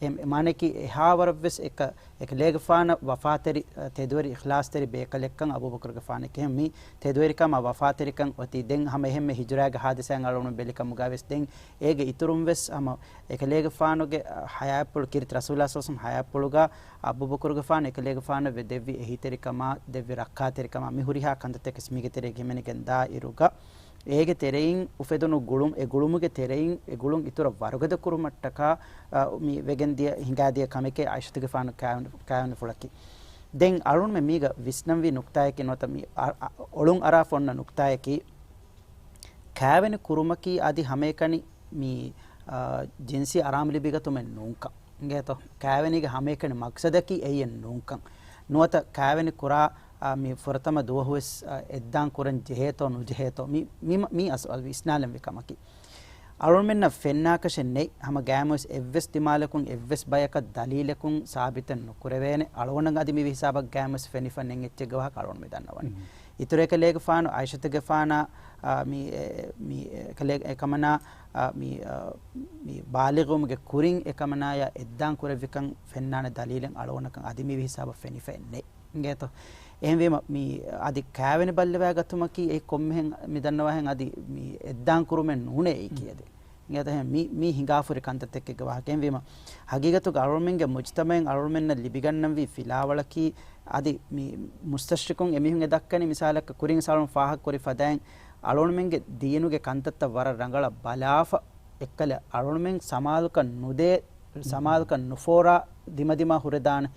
އެ މާނައަކީ އެހާވަރަށްވެސް އެކަ-، އެކަލޭގެފާނަށް ވަފާތެރި، އަ، ތެދުވެރި އިޚްލާޞްތެރި ބޭކަލެއްކަން އަބޫބަކުރުގެފާނެކޭ. މި ތެދުވެރިކަމާ ވަފާތެރިކަން އޮތީ ދެން ހަމަ އެހެންމެ ހިޖުރާގެ ހާދިސާއިން އަޅުގަނޑު ބެލިކަމުގަވެސް ދެން އޭގެ އިތުރުންވެސް ހަމަ އެކަލޭގެފާނުގެ، އަ، ޙަޔާތްޕުޅު ކީރިތި ރަސޫލާ ޞައްލައްލާހު ޢަލައިހި ވަސައްލަމް ޙަޔާތްޕުޅުގަ އަބޫބަކުރުގެފާނު އެކަލޭގެފާނަށް ވެ ދެއްވި އެހީތެރިކަމާ، ދެއްވި ރައްކާތެރިކަމާ، މި ހުރިހާ ކަންތައްތަކެސް މީގެ ތެރޭގަ ހިމެނިގެން ދާ އިރުގަ، އޭގެ ތެރެއިން އުފެދުނު ގުޅުން، އެ ގުޅުމުގެ ތެރެއިން އެ ގުޅުން އިތުރަށް ވަރުގަދަ ކުރުމަށްޓަކާ، އަ، މި ވެގެން ދިޔަ، ހިނގާދިޔަ ކަމެކޭ ޢާއިޝަތުގެފާނު ކާވެނި-، ކާވެނިފުޅަކީ. ދެން އަޅުންމެ މީގަ ވިސްނަންވީ ނުކްތާއަކީ ނުވަތަ މި އަ-، އަ-، އޮޅުން އަރާފަ އޮންނަ ނުކްތާއަކީ، ކާވެނި ކުރުމަކީ އަދި ހަމައެކަނި މި، އާ، ޖިންސީ އަރާމު ލިބިގަތުމެއް ނޫންކަން. އިނގޭތޯ؟ ކާވެނީގެ ހަމައެކަނި މަޤްޞަދަކީ އެއެއް ނޫންކަން. ނުވަތަ ކާވެނި ކުރާ، އާ، މި ފުރަތަމަ ދުވަހުވެސް، އާ، އެއްދާން ކުރަން ޖެހޭތޯ ނުޖެހޭތޯ މި، މި، މި އަސް-، ވިސްނާލަންވި ކަމަކީ. އަޅުމެންނަށް ފެންނާކަށެއް ނެތް، ހަމަ ގައިމުވެސް އެއްވެސް ދިމާލަކުން އެއްވެސް ބަޔަކަށް ދަލީލަކުން ސާބިތެއް ނުކުރެވޭނެ، އަޅުގަނޑަށް އަދި މި ހިސާބަށް ގައިމުވެސް ފެނިފަ ނެތް އެއްޗެއްގެ ވާހަކަ އަޅުގަނޑު މި ދަންނަވަނީ. މް. އިތުރު އެކަލޭގެފާނު ޢާއިޝަތުގެފާނާ، އާ، މި، އެ، މި އެކަލޭ-، އެކަމަނާ، އާ، މި، އާ، މި ބާލިޣުވުމުގެ ކުރިން އެކަމަނާޔާ އެއްދާން ކުރެއްވިކަން ފެންނާނެ ދަލީލެއް އަޅުގަނޑަކަށް އަދި މި ހިސާބަށް ފެނިފައެއް ނެތް. އިނގޭތޯ؟ އެހެންވީމަ، މި އަދި ކާވެނި ބައްލަވާގަތުމަކީ އެ ކޮންމެހެން މި ދަންނަވާހެން އަދި މި އެއްދާން ކުރުމެއް ނޫނޭ އެއީ ކިޔަދެ. އިނގޭތޯ؟ މި، މީ ހިނގާފުރި ކަންތައްތަކެއްގެ ވާހަކަ. އެހެންވީމަ، ހަގީގަތުގަ އަޅުމެންގެ މުޖްތަމައިން އަޅުމެންނަށް ލިބިގަންނަންވީ ފިލާވަޅަކީ، އަދި މި މުސްތަޝްރިޤުން އެމީހުން އެ ދައްކަނީ މިސާލަކަށް ކުރިން އަޅުން ފާހަގަކުރި ފަދައިން، އަޅުމެންގެ ދީނުގެ ކަންތައްތައް ވަރަށް ރަނގަޅަށް ބަލާފަ، އެއްކަލަ އަޅުމެން ސަމާލުކަން ނުދޭ، ސަމާލުކަން ނުފޯރާ ދިމަދިމާ ހުރެދާނެ.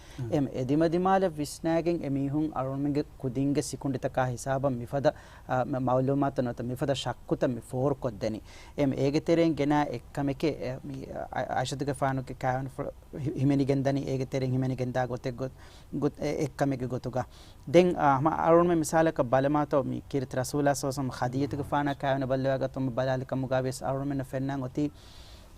އެ ދިމަދިމާލަށް ވިސްނާގެން އެމީހުން އަޅުމެންގެ ކުދިންގެ ސިކުނޑިތަކާ ހިސާބަށް މިފަދަ، އަ، މަ-، މައުލޫމާތު ނުވަތަ މިފަދަ ޝައްކުތައް މި ފޯރުކޮށްދެނީ. އެ މި އޭގެ ތެރެއިން ގެނާ އެއްކަމެކޭ، އެ، މި، އަ-، ޢާއިޝަތުގެފާނުގެ ކާވެނިފުޅު ހި-، ހިމެނިގެންދަނީ އޭގެ ތެރެއިން ހިމެނިގެންދާ ގޮތެއް ގޮ-، ގޮތް-، އެ-، އެއްކަމެއްގެ ގޮތުގަ. ދެން، އާ، ހަމަ އަޅުންމެ މިސާލަކަށް ބަލަމާތޯ، މި ކީރިތި ރަސޫލާ ޞައްލައްލާހު ޢަލައިހި ވަސައްލަމަ ޚަދީޖަތުގެފާނާ ކާވެނި ބައްލަވާގަތުމަށް ބަލާލި ކަމުގަ ވިޔަސް އަޅުންމެންނަށް ފެންނަން އޮތީ،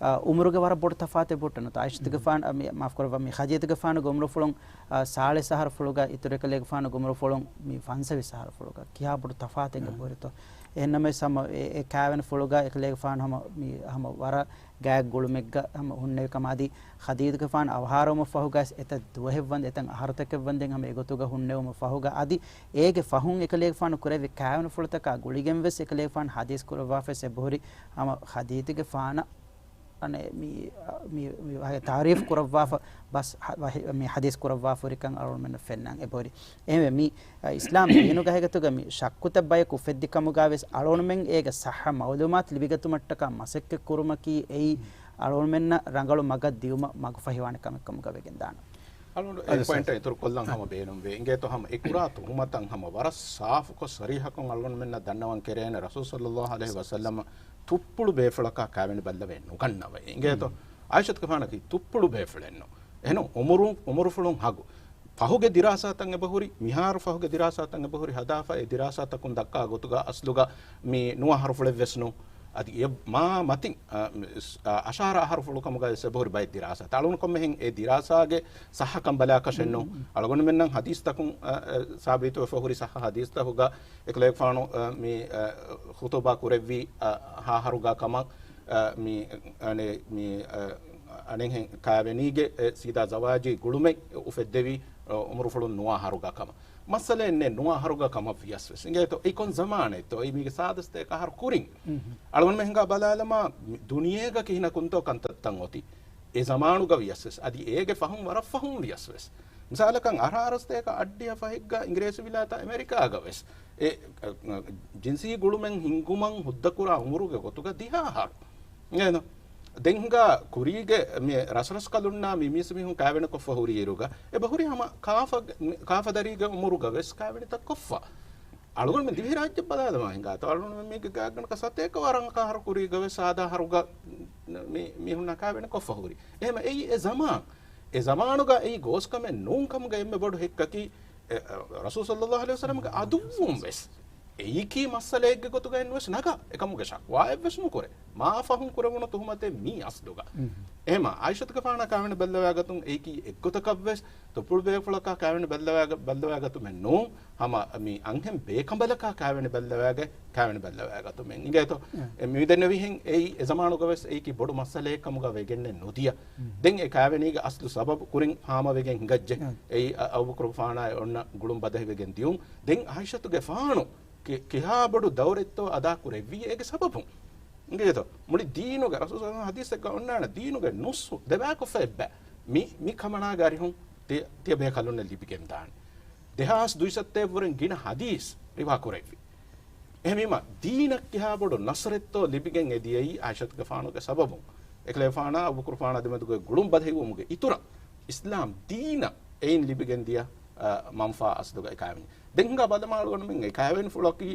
އާ، އުމުރުގެ ވަރަށް ބޮޑު ތަފާތެއް ބޮޑު ނުވަތަ ޢާއިޝަތުގެފާނު، މި، މާފުކުރައްވާ، މި ޚަދީޖަތުގެފާނުގެ އުމުރުފުޅުން، އާ، ސާޅީސް އަހަރުފުޅުގަ އިތުރު އެކަލޭގެފާނުގެ އުމުރުފުޅުން މި ފަންސަވީސް އަހަރުފުޅުގަ. ކިހާ ބޮޑު ތަފާތެއް އެބަހުރިތޯ. އެހެންނަމަވެސް ހަމަ އެ، އެ ކާވެނިފުޅުގަ އެކަލޭގެފާނު ހަމަ މި، ހަމަ ވަރަށް ގާތް ގުޅުމެއްގަ ހަމަ ހުންނެވި ކަމަށް އަދި ޚަދީޖަތުގެފާނު އަވަހާރަވުމަށް ފަހުގަ އެތައް ދުވަހެއް ވަންދެން އެތައް އަހަރުތަކެއް ވަންދެން ހަމަ އެގޮތުގަ ހުންނެވުމަށް ފަހުގަ އަދި އޭގެ ފަހުން އެކަލޭގެފާނު ކުރެއްވި ކާވެނިފުޅުތަކާ ގުޅިގެން ވެސް އެކަލޭގެފާނު ޙަދީޘް ކުރައްވާފަވެސް އެބަހުރި ހަމަ ޚަދީޖަތުގެފާނަށް އަނެއް މި، މި، މި ވަހެ ތާރީފް ކުރައްވާފަ ބަސް ހަ-، ވަހެ މި ޙަދީޘް ކުރައްވާފަ ހުރިކަން އަޅުގަނޑުމެންނަށް ފެންނަން އެބަހުރި. އެހެންވެ މި، އަ، އިސްލާމް ދީނުގަ ހެގަތުގަ މި ޝައްކުތައް ބަޔަކު އުފެއްދި ކަމުގަ ވެސް އަޅުގަނޑުމެން އޭގެ ޞައްޙަ މައުލޫމާތު ލިބިގަތުމަށްޓަކާ މަސައްކަތް ކުރުމަކީ އެއީ އަޅުގަނޑުމެންނަށް ރަނގަޅު މަގަށް ދިއުމަށް މަގުފަހިވާނެ ކަމެއް ކަމުގަ ވެގެންދާނެ. އަޅުގަނޑު އެ އަދި ސަ- ޕޮއިންޓަށް އިތުރު ކޮށްލަން ހަމަ ބޭނުންވޭ. އިނގޭތޯ ހަމަ އެ ކުރާ ތުހުމަތަށް ހަމަ ވަރަށް ސާފުކޮށް ސަރީޙަކޮށް އަޅުގަނޑުމެންނަށް ދަންނަވަން ކެރޭނެ ރަސޫލު ޞައްލައްލާހު ޢަލައިހި ވަސައްލަމަ ތުއްޕުޅު ބޭފުޅަކާ ކާވެނި ބައްލަވެ ނުގަންނަވައި. އިނގޭތޯ؟ ޢާއިޝަތުގެފާނަކީ ތުއްޕުޅު ބޭފުޅެއްނު. އެހެން އުމުރު-، އުމުރުފުޅުން ހަގު. ފަހުގެ ދިރާސާތައް އެބަހުރި، މިހާރު ފަހުގެ ދިރާސާތައް އެބަހުރި ހަދާފަ، އެ ދިރާސާތަކުން ދައްކާ ގޮތުގަ އަސްލުގަ މި ނުވަ އަހަރުފުޅެއްވެސް ނޫ. އަދި އެ މާ މަތިން، އަ، މި، އަ، އަށާރަ އަހަރު ފުޅުކަމުގައި އެބަހުރި ބައެއް ދިރާސާ. އަޅުގަނޑު ކޮންމެހެން އެ ދިރާސާގެ ސައްހަކަން ބަލާކަށެއްނު. އަޅުގަނޑުމެންނަށް ހަދީސްތަކުން، އަ، އަ، ސާބިތުވެފަ ހުރި ސައްހަ ހަދީސްތަކުގަ އެކަލޭގެފާނު، އަ، މި، އަ، ޚުތުބާ ކުރެއްވީ، އަ، ހަ އަހަރުގަ ކަމަށް، އަ، މި، އަނެ، މި، އަ، އަނެއްހެން ކާވެނީގެ، އެ، ސީދާ ޒަވާޖީ ގުޅުމެއް އުފެއްދެވީ، އަ، އުމުރުފުޅުން ނުވަ އަހަރުގަ ކަމަށް. މައްސަލައެއް ނެއް، ނުވަ އަހަރުގަ ކަމަށް ވިޔަސް ވެސް. އިނގޭތޯ، އެއީ ކޮން ޒަމާނެއްތޯ؟ އެއީ މީގެ ސާދަ ސަތޭކަ އަހަރު ކުރިން. އަޅުގަނޑުމެން ހިނގާ ބަލާލަމާ، މި ދުނިޔޭގަ ކިހިނަކުންތޯ ކަންތައްތައް އޮތީ. އެ ޒަމާނުގަ ވިޔަސް ވެސް. އަދި އޭގެ ފަހުން ވަރަށް ފަހުން ވިޔަސް ވެސް. މިސާލަކަށް، އަށާރަ ސަތޭކަ އަށްޑިހަ ފަހެއްގަ އިނގިރޭސި ވިލާތާ އެމެރިކާގަ ވެސް އެ، އަ، އަ، ޖިންސީ ގުޅުމެއް ހިންގުމަށް ހުއްދަކުރާ އުމުރުގެ ގޮތުގަ ދިހަ އަހަރު. އޭނަ. ދެން ހިނގާ ކުރީގެ މި ރަސްރަސްކަލުންނާ މި މީސްމީހުން ކާވެނި ކޮށްފަ ހުރި އިރުގަ، އެބަ ހުރި ހަމަ ކާފަ-، މި ކާފަދަރީގެ އުމުރުގަ ވެސް ކާވެނިތައް ކޮށްފަ. އަޅުގަނޑު މި ދިވެހިރާއްޖެ ބަލާލަމާ ހިނގާތޯ، އަޅުގަނޑު މީގެ ގާތްގަނޑަކަށް ސަތޭކަ ވަރަކަށް އަހަރު ކުރީގަ ވެސް ސާދަ އަހަރުގަ މި މީހުންނާ ކާވެނި ކޮށްފަ ހުރި. އެހެމަ އެއީ އެ ޒަމާން. އެ ޒަމާނުގަ އެއީ ގޯސްކަމެއް ނޫން ކަމުގެ އެންމެ ބޮޑު ހެއްކަކީ، އެ، އަ، ރަސޫލު ޞައްލައްލާހު ޢަލައިހި ވަސައްލަމްގެ އަދުއްވުން ވެސް އެއީކީ މައްސަލައެއްގެ ގޮތުގައި ނުވެސް ނަގާ، އެކަމުގެ ޝަކުވާއެއްވެސް ނުކުރޭ. މާ ފަހުން ކުރެވުނު ތުހުމަތެއް މީ އަސްލުގަ. އެހެމަ ޢާއިޝަތުގެފާނާ ކާވެނި ބައްލަވާގަތުން އެއީކީ އެއްގޮތަކަށްވެސް ތުއްޕުޅު ބޭފުޅަކާ ކާވެނި ބައްލަވާގަ-، ބައްލަވާގަތުމެއް ނޫން. ހަމަ މި އަންހެން ބޭކަނބަލަކާ ކާވެނި ބައްލަވާގެ-، ކާވެނި ބައްލަވާގަތުމެއް އިނގޭތޯ. އެ މިދެންނެވިހެން އެއީ އެ ޒަމާނުގަވެސް އެއީކީ ބޮޑު މައްސަލައެއް ކަމުގަ ވެގެންނެއް ނުދިޔަ. ދެން އެ ކާވެނީގެ އަސްލު ސަބަބު ކުރިން ހާމަވެގެން ހިނގައްޖެ. އެއީ އަ-، އަބޫބަކުރުފާނާ އޮންނަ ގުޅުން ބަދަހިވެގެން ދިޔުން. ދެން ޢާއިޝަތުގެފާނު ކި-، ކިހާ ބޮޑު ދައުރެއްތޯ އަދާ ކުރެއްވީ އޭގެ ސަބަބުން. އިނގޭތޯ؟ މުޅި ދީނުގެ ރަސޫލު ޙަދީޘެއްގަ އޮންނާނެ ދީނުގެ ނުއްސު ދެބާކޮށްފަ އެއްބަ. މި، މި ކަމަނާގެ އަރިހުން ތި-، ތިޔަ ބޭކަލުންނަށް ލިބިގެން ދާނެ. ދެހާސް ދުއިސައްތައެއްވުރެން ގިނަ ޙަދީޘް ރިވާ ކުރެއްވި. އެހެންވީމަ، ދީނަށް ކިހާ ބޮޑު ނަޞްރެއްތޯ ލިބިގެން އެދިޔައީ ޢާއިޝަތުގެފާނުގެ ސަބަބުން. އެކަލޭގެފާނާ އަބޫބަކުރުފާނާ ދެމެދުގެ ގުޅުން ބަދަހިވުމުގެ އިތުރަށް، އިސްލާމް ދީނަށް އެއިން ލިބިގެން ދިޔަ، އަ، މަންފާ އަސްލުގައި ކާވެނީ. ދެން ހިނގާ ބަލަމާ އަޅުގަނޑުމެން އެ ކާވެނިފުޅަކީ،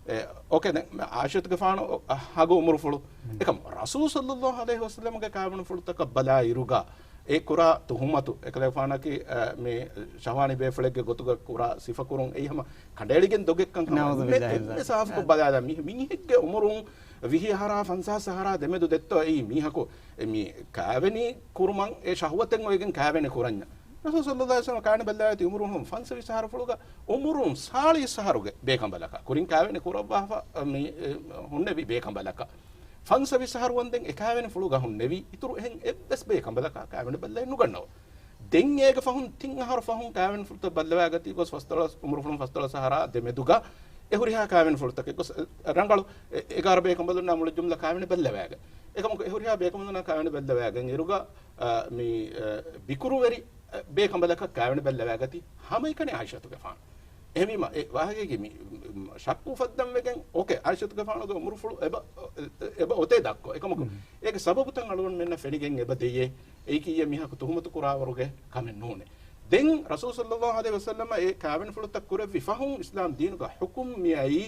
އެ، އޯކޭ، ދެން ޢާއިޝަތުގެފާނު ހަގު އުމުރުފުޅު. އެކަމު ރަސޫލު ޞައްލައްލާހު ޢަލައިހި ވަސައްލަމްގެ ކާވެނިފުޅުތަކަށް ބަލާ އިރުގަ، އެ ކުރާ ތުހުމަތު، އެކަލޭގެފާނަކީ، އަ، މި ޝަހްވާނީ ބޭފުޅެއްގެ ގޮތުގަ ކުރާ ސިފަކުރުން އެއީ ހަމަ ކަނޑައެޅިގެން ދޮގެއްކަން ކަމަށް. ނަޢޫޛު ބިއްލާހި. އެންމެ ސާފުކޮށް ބަލާލާ މި-، މީހެއްގެ އުމުރުން ވިހި އަހަރާ ފަންސާސް އަހަރާ ދެމެދު ދެއްތޯ އެއީ މީހަކު އެ މި ކާވެނި ކުރުމަށް އެ ޝަހްވަތެއް އޮވެގެން ކާވެނި ކުރަންޏާ. ރަސޫލު ޞައްލައްލާހު ޢަލައިހި ވަސައްލަމް ކާވެނި ބައްލަވާތީ އުމުރުން ފަންސަވީސް އަހަރުފުޅުގަ އުމުރުން ސާޅީސް އަހަރުގެ ބޭކަނބަލަކަށް ކުރިން ކާވެނި ކުރައްވާފަ މި، އެ، ހުންނެވި ބޭކަނބަލަކަށް. ފަންސަވީސް އަހަރު ވަންދެން އެ ކާވެނިފުޅުގަ ހުންނެވި އިތުރު އެހެން އެއްވެސް ބޭކަނބަލަކާ ކާވެނި ބައްލައެއް ނުގަންނަވާ. ދެން އޭގެ ފަހުން ތިން އަހަރު ފަހުން ކާވެނިފުޅުތައް ބައްލަވާގަތީ ގޮސް ފަސްދޮޅަސް، އުމުރުފުޅުން ފަސްދޮޅަސް އަހަރާ ދެމެދުގަ އެ ހުރިހާ ކާވެނިފުޅުތަކެއް ގޮސް، އެ، ރަނގަޅު، އެ، އެގާރަ ބޭކަނބަލުންނާ މުޅި ޖުމްލަ ކާވެނި ބައްލަވާގެ. އެކަމަކު އެ ހުރިހާ ބޭކަނބަލުންނާ ކާވެނި ބައްލަވާގެން އިރުގަ، އަ، މި، އަ، ބިކުރުވެރި، އަ، ބޭކަނބަލަކަށް ކާވެނި ބައްލަވާގަތީ ހަމައެކަނި ޢާއިޝަތުގެފާނު. އެހެންވީމަ، އެ ވާހަކައިގެ މި، މި، ޝައްކު އުފައްދަން ވެގެން، އޯކޭ، ޢާއިޝަތުގެފާނުގެ އުމުރުފުޅު އެބަ، އެބަ އޮތޭ ދައްކޯ. އެކަމަކު، އޭގެ ސަބަބުތައް އަޅުގަނޑުމެންނަށް ފެނިގެން އެބަ ދެޔޭ. އެއީކީ އެ މީހަކު ތުހުމަތު ކުރާވަރުގެ ކަމެއް ނޫނޭ. ދެން ރަސޫލު ޞައްލައްލާހު ޢަލައިހި ވަސައްލަމަށް އެ ކާވެނިފުޅުތައް ކުރެއްވި ފަހުން އިސްލާމް ދީނުގަ ޙުކުމް މިއައީ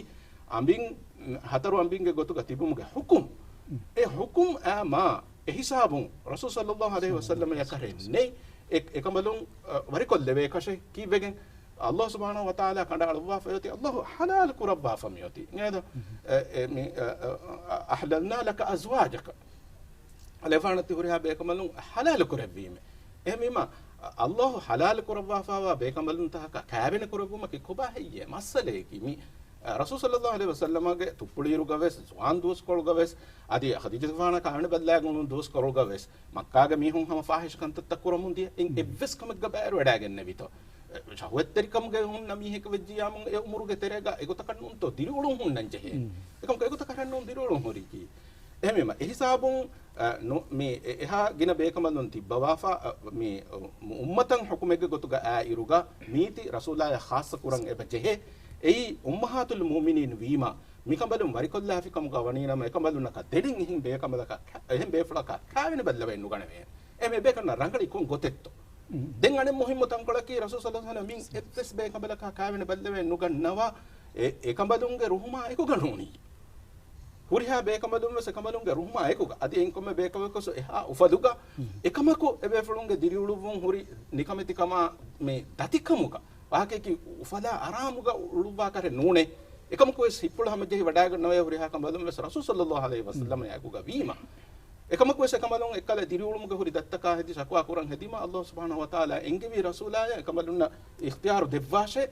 އަނބިން، ހަތަރު އަނބިންގެ ގޮތުގަ ތިބުމުގެ ޙުކުމް. އެ ޙުކުމް އާ މާ އެހިސާބުން ރަސޫލު ޞައްލައްލާހު ޢަލައިހި ވަސައްލަމަށް އެކަށެއް ނެތް. އެ، އެކަނބަލުން، އަ، ވަރިކޮށްލެވޭކަށެއް ކީއްވެގެން؟ ﷲ ސުބްޙާނަހޫ ވަތަޢާލާ ކަނޑައަޅުއްވާފައި އޮތީ، ﷲ ޙަލާލު ކުރައްވާފަ މިއޮތީ. އިނގޭތޯ؟ އެ، އެ، މި، އަ، އަ، އަ، أحللنا لك أزواجك. އަލެފާނަށް ތި ހުރިހާ ބޭކަނބަލުން ޙަލާލު ކުރެއްވީމެ. އެހެންވީމަ، ﷲ ޙަލާލު ކުރައްވާފައިވާ ބޭކަނބަލުންތަކަކާ ކާވެނި ކުރެއްވުމަކީ ކޮބާ ހެއްޔޭ މައްސަލައަކީ؟ މި، އަ، ރަސޫލު ޞައްލައްލާހު ޢަލައިހި ވަސައްލަމަގެ ތުއްޕުޅިއިރުގަވެސް، ޒުވާން ދުވަސްކޮޅުގަވެސް، އަދި ޚަދީޖަތުގެފާނަށް ކާވެނި ބައްލައިގެން ދުވަސްކޮޅުގަވެސް، މައްކާގެ މީހުން ހަމަ ފާޙިޝް ކަންތައްތައް ކުރަމުން ދިޔަ. އެއްވެސް ކަމެއްގަ ބައިވެރިވެވަޑައިގެންނެވިތޯ؟ ޝަހުވަތްތެރިކަމުގެ ހުންނަ މީހެކެއް ވެއްޖިއްޔާމުން އެ އުމުރުގެ ތެރޭގަ އެގޮތަކަށް ނޫންތޯ ދިރިއުޅުން ހުންނަން ޖެހޭ. އެކަމަކު އެގޮތަކަށް ނޫން ދިރިއުޅުން ހުރީކީ. އެހެންވީމަ، އެހިސާބުން، އަ، ނު-، މި އެ-، އެހާ ގިނަ ބޭކަނބަލުން ތިއްބަވާފަ، އަ، މި އު-، އުއްމަތަށް ޙުކުމެއްގެ ގޮތުގަ އާއިރުގަ މީތި ރަސޫލާޔަށް ޚާއްޞަ ކުރަން އެބަ ޖެހޭ. އެއީ އުއްމަހާތުލް މުއުމިނީން ވީމަ، މިކަނބަލުން ވަރިކޮށްލާފިކަމުގަ ވަނީނަމަ، އެކަނބަލުންނަކަށް ދެނެއް އެހެން ބޭކަނބަލަކަށް، އެހެން ބޭފުޅަކަށް ކާވެނި ބައްލަވައެއް ނުގަނެވޭ. އެހެން ބޭކަންނަށް ރަނގަޅީ ކޮން ގޮތެއްތޯ؟ ދެން އަނެއް މުހިއްމު ތަންކޮޅަކީ، ރަސޫލު ޞައްލައްލާހު ޢަލައިހި ވަސައްލަމަ މިން އެއްވެސް ބޭކަނބަލަކާ ކާވެނި ބައްލަވައެއް ނުގަންނަވާ، އެ، އެކަނބަލުންގެ ރުހުމާ އެކުގަ ނޫނީ. ހުރިހާ ބޭކަނބަލުން ވެސް އެކަނބަލުންގެ ރުހުމާ އެކުގަ. އަދި އެއިން ކޮންމެ ބޭކަނބަލަކު ވެސް އެހާ އުފަލުގަ، އެކަމަކު އެބޭފުޅުންގެ ދިރިއުޅުއްވުން ހުރި ނިކަމެތިކަމާ މި ދަތިކަމުގަ. ވާހަކައަކީ އުފަލާ އަރާމުގަ އުޅުއްވާކަށެއް ނޫނޭ. އެކަމަކުވެސް ހިތްޕުޅު ހަމަޖެހި ވަޑައިގަންނަވައި ހުރިހާ ކަނބަލުން ވެސް ރަސޫލު ޞައްލައްލާހު ޢަލައިހި ވަސައްލަމަ އެކުގަ ވީމަ. އެކަމަކުވެސް އެކަނބަލުން އެއްކަލަ ދިރިއުޅުމުގެ ހުރި ދަތްތަކާ ހެދި ޝަކުވާ ކުރަން ހެދީމަ، ﷲ ސުބްޙާނަހޫ ވަތަޢާލާ އެންގެވީ ރަސޫލާޔަށް އެކަނބަލުންނަށް އިޚްތިޔާރު ދެއްވާށޭ،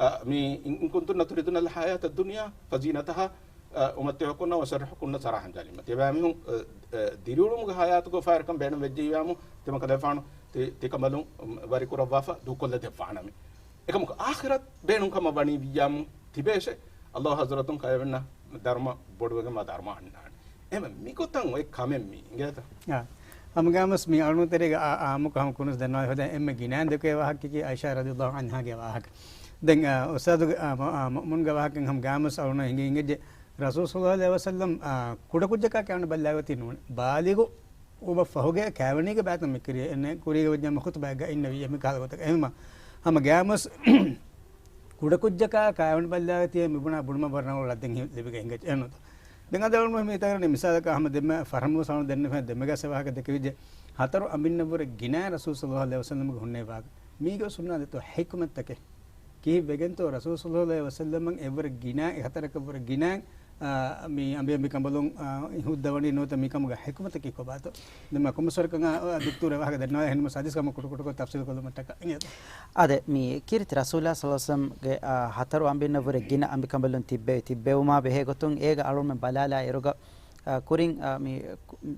އަ، މި، إن كنتن تردن الحياة الدنيا فزينتها، އަ، أمتعكن وأسرحكن سراحا جميلا. ތިޔަބައިމީހުން، އަ، އަ، ދިރިއުޅުމުގެ ހަޔާތުގެ އުފާވެރިކަން ބޭނުން ވެއްޖެއްޔާމު، ތިމަން ކަލޭފާނު ތި، ތިކަނބަލުން، އު، ވަރިކުރައްވާފަ ދޫކޮށްލަ ދެއްވާނަމޭ. އެކަމަކު އާޚިރަތް ބޭނުންކަމަށް ވަނީ ވިއްޔާމު ތިބޭށޭ، ﷲ ޙަޟްރަތުން ކަލޭމެންނަށް ދަރުމަ ބޮޑުވެގެންވާ ދަރުމަ އަންނާނެ. އެހެންވެ މިގޮތަށް އޮތް ކަމެއް މީ އިނގޭތަ؟ އާ. ހަމަގައިމުވެސް މި އަޅުން ތެރޭގަ އާ، އާއްމުކޮށް ހަމަ ކުރިންވެސް ދަންނަވާލި ހުރެ އެންމެ ގިނައިން ދެކޭ ވާހަކައަކީ ޢާއިޝާ ރަޟިޔައްލާހު ޢަންހާގެ ވާހަކަ. ދެން، އާ، އުސްތާޛުގެ، އާ، މަ-، އާ، މައުމޫންގެ ވާހަކައިން ހަމަ ގައިމުވެސް އަޅުން ހިނގި ހިނގައްޖެ ރަސޫލު ޞައްލައްލާހު ޢަލައިހި ވަސައްލަމް، އާ، ކުޑަކުއްޖަކާ ކައިވެނި ބައްލަވަތީ ނޫން. ބާލިޣު އުވަ ފަހުގެ ކައިވެނީގެ ބައިތައް މި ކިރިޔަ އެންނެ ކުރީގެ ވެއްޖެ މަ ޚުތުބާގަ އިންނެވިއްޔަ މި ކަހަލަ ގޮތަކަށް. އެހެންމަ ހަމަ ގައިމުވެސް ކުޑަކުއްޖަކާ ކައިވެނި ބައްލަވަތީ މި ބުނާ ބުނުމަށް ވަރަށް ރަނގަޅު ރައްދެއް ހި-، ލިބިގެން ހިނގައްޖެ އެންނުތަ؟ ދެން އަދި އަޅުން މި ތަކަރަނީ މިސާލަކަށް ހަމަ ދެންމެ ފަރަހަމު ސަޅުން ދެންނެފަ ދެންމެގަ ސެ ވާހަކަ ދެކެވިއްޖެ ހަތަރު އަނބިންނަށްވުރެ ގިނަ ރަސޫލު ޞައްލައްލާހު ޢަލައިހި ވަސައްލަމްގެ ހުންނެވި ވާހަކަ. މީގެ ސުންނާ ދެތޯ ޙިކުމަތްތަކެއް. ކިހިން ވެގެންތޯ ރަސޫލު ޞައްލައްލާހު ޢަލައިހި ވަސައްލަމަށް އެއްވަރަށް ގިނަ، އެ ހަތަރަކަށްވުރެ ގިނަ، އާ، މި އަނބި އަނބި ކަނބަލުން، އާ، ހުއްދަވަނީ ނުވަތަ މިކަމުގެ ޙިކުމަތަކީ ކޮބާތޯ؟ ދެން މަ ކޮންމެސްވަރަކަށް އާ، ދުކްތޫރު އެ ވާހަކަ ދެންނަވާ އެހެންމަ ސަދިސް ކަމަށް ކުޑަކުޑަކޮށް ތަފްސީލު ކޮށްލުމަށްޓަކާ. އާދެ، މި ކީރިތި ރަސޫލާ ޞައްލައްލާހު ޢަލައިހި ވަސައްލަމްގެ، އާ، ހަތަރު އަނބިންނަށްވުރެ ގިނަ އަނބިކަނބަލުން ތިއްބެވި، ތިއްބެވުމާ ބެހޭ ގޮތުން އޭގަ އަޅުމެ ބަލާލާ އިރުގަ، އާ، ކުރިން، އާ، މި،